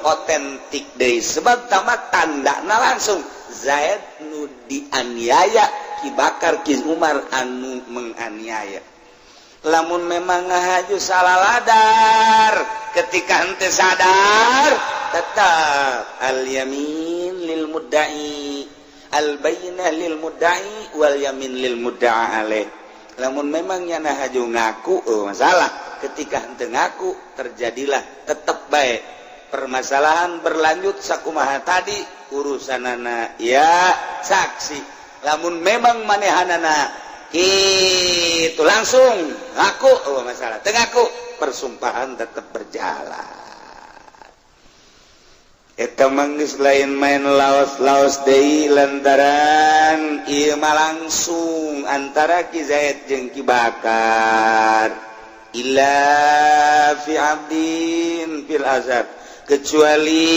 B: otentik deui, sebab tamat tandana langsung Zaid nu dianiaya Ki Bakar, Ki Umar anu menganiaya. Lamun memang ngahaju salah ladar, ketika hente sadar, tetap al yamin lil mudda'i, al bayyinah lil mudda'i wal yamin lil mudda'a alaih. Lamun memang nyana haju ngaku, oh masalah. Ketika hente ngaku, terjadilah tetap baik permasalahan berlanjut sakumaha tadi urusanana ya saksi. Lamun memang manehanana itu langsung ngaku, oh masalah. Teu ngaku, persumpahan tetap berjalan. Eta mah geus lain main laos-laos deui, lantaran ieu mah langsung antara Ki Zaid jeung Ki Bakar. Illa fi abdin fil azab, kecuali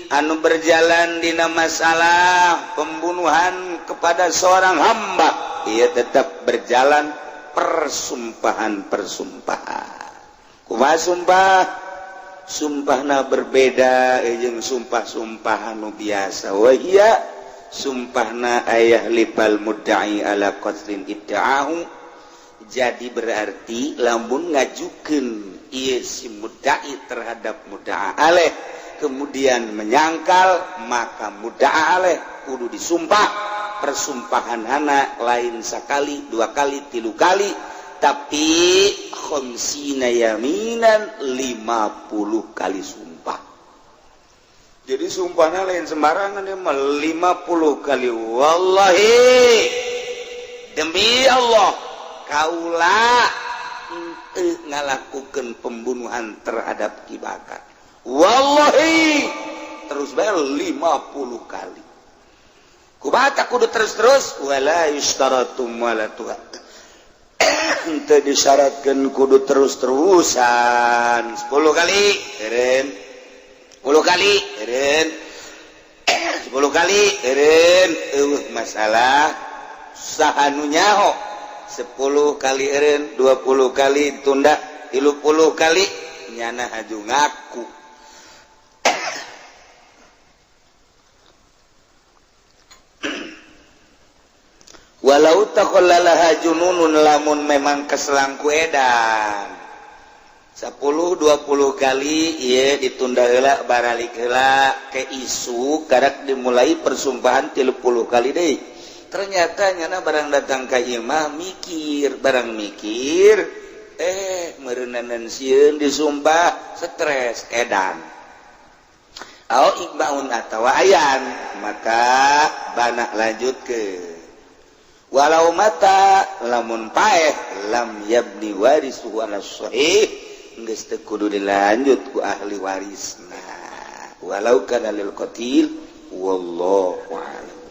B: anu berjalan dina masalah pembunuhan kepada seorang hamba, ia tetap berjalan persumpahan-persumpahan. Kumaha sumpah? Sumpahna berbeda jeung sumpah-sumpah anu biasa. Wa hiya, sumpahna ayyahlifal mudda'i ala qatlin idda'ahu. Jadi berarti lamun ngajukeun ieu si mudda'i terhadap mudda'a alaih, kemudian menyangkal, maka mudda'a alaih kudu disumpah. Persumpahan hana lain sekali, dua kali, tilu kali, tapi khamsina yaminan, 50 kali sumpah. Jadi sumpahnya lain sembarangan ya, 50 kali. Wallahi, demi Allah, kaula henteu ngalakukan pembunuhan terhadap Ki Bakar. Wallahi, terus bae 50 kali. Kumaha kudu terus-terus? Wala yushtaratu wala tuha, henteu disyaratkeun kudu terus-terusan. 10 kali eureun, 10 kali eureun, 10 kali eureun, eueuh masalah. Saha nu nyaho? 10 kali eureun, 20 kali tunda, 30 kali nyana haju ngaku. Walau takhallalaha jununun, lamun memang keselangku edan 10 20 kali ieu ditunda heula, baralik heula ke isu, karak dimulai persumpahan 30 kali deui. Ternyata nyana barang datang ka imah mikir, barang mikir, eh meureunanan sieun disumpah, stres, edan. Au ighma'un atawa ayan, maka banah lanjut ke. Walau mata, lamun paeh, lam yabni warisuhu ala sahih, geus teu kudu dilanjut ku ahli warisna walau kana lil qatil. Wallahu a'lam.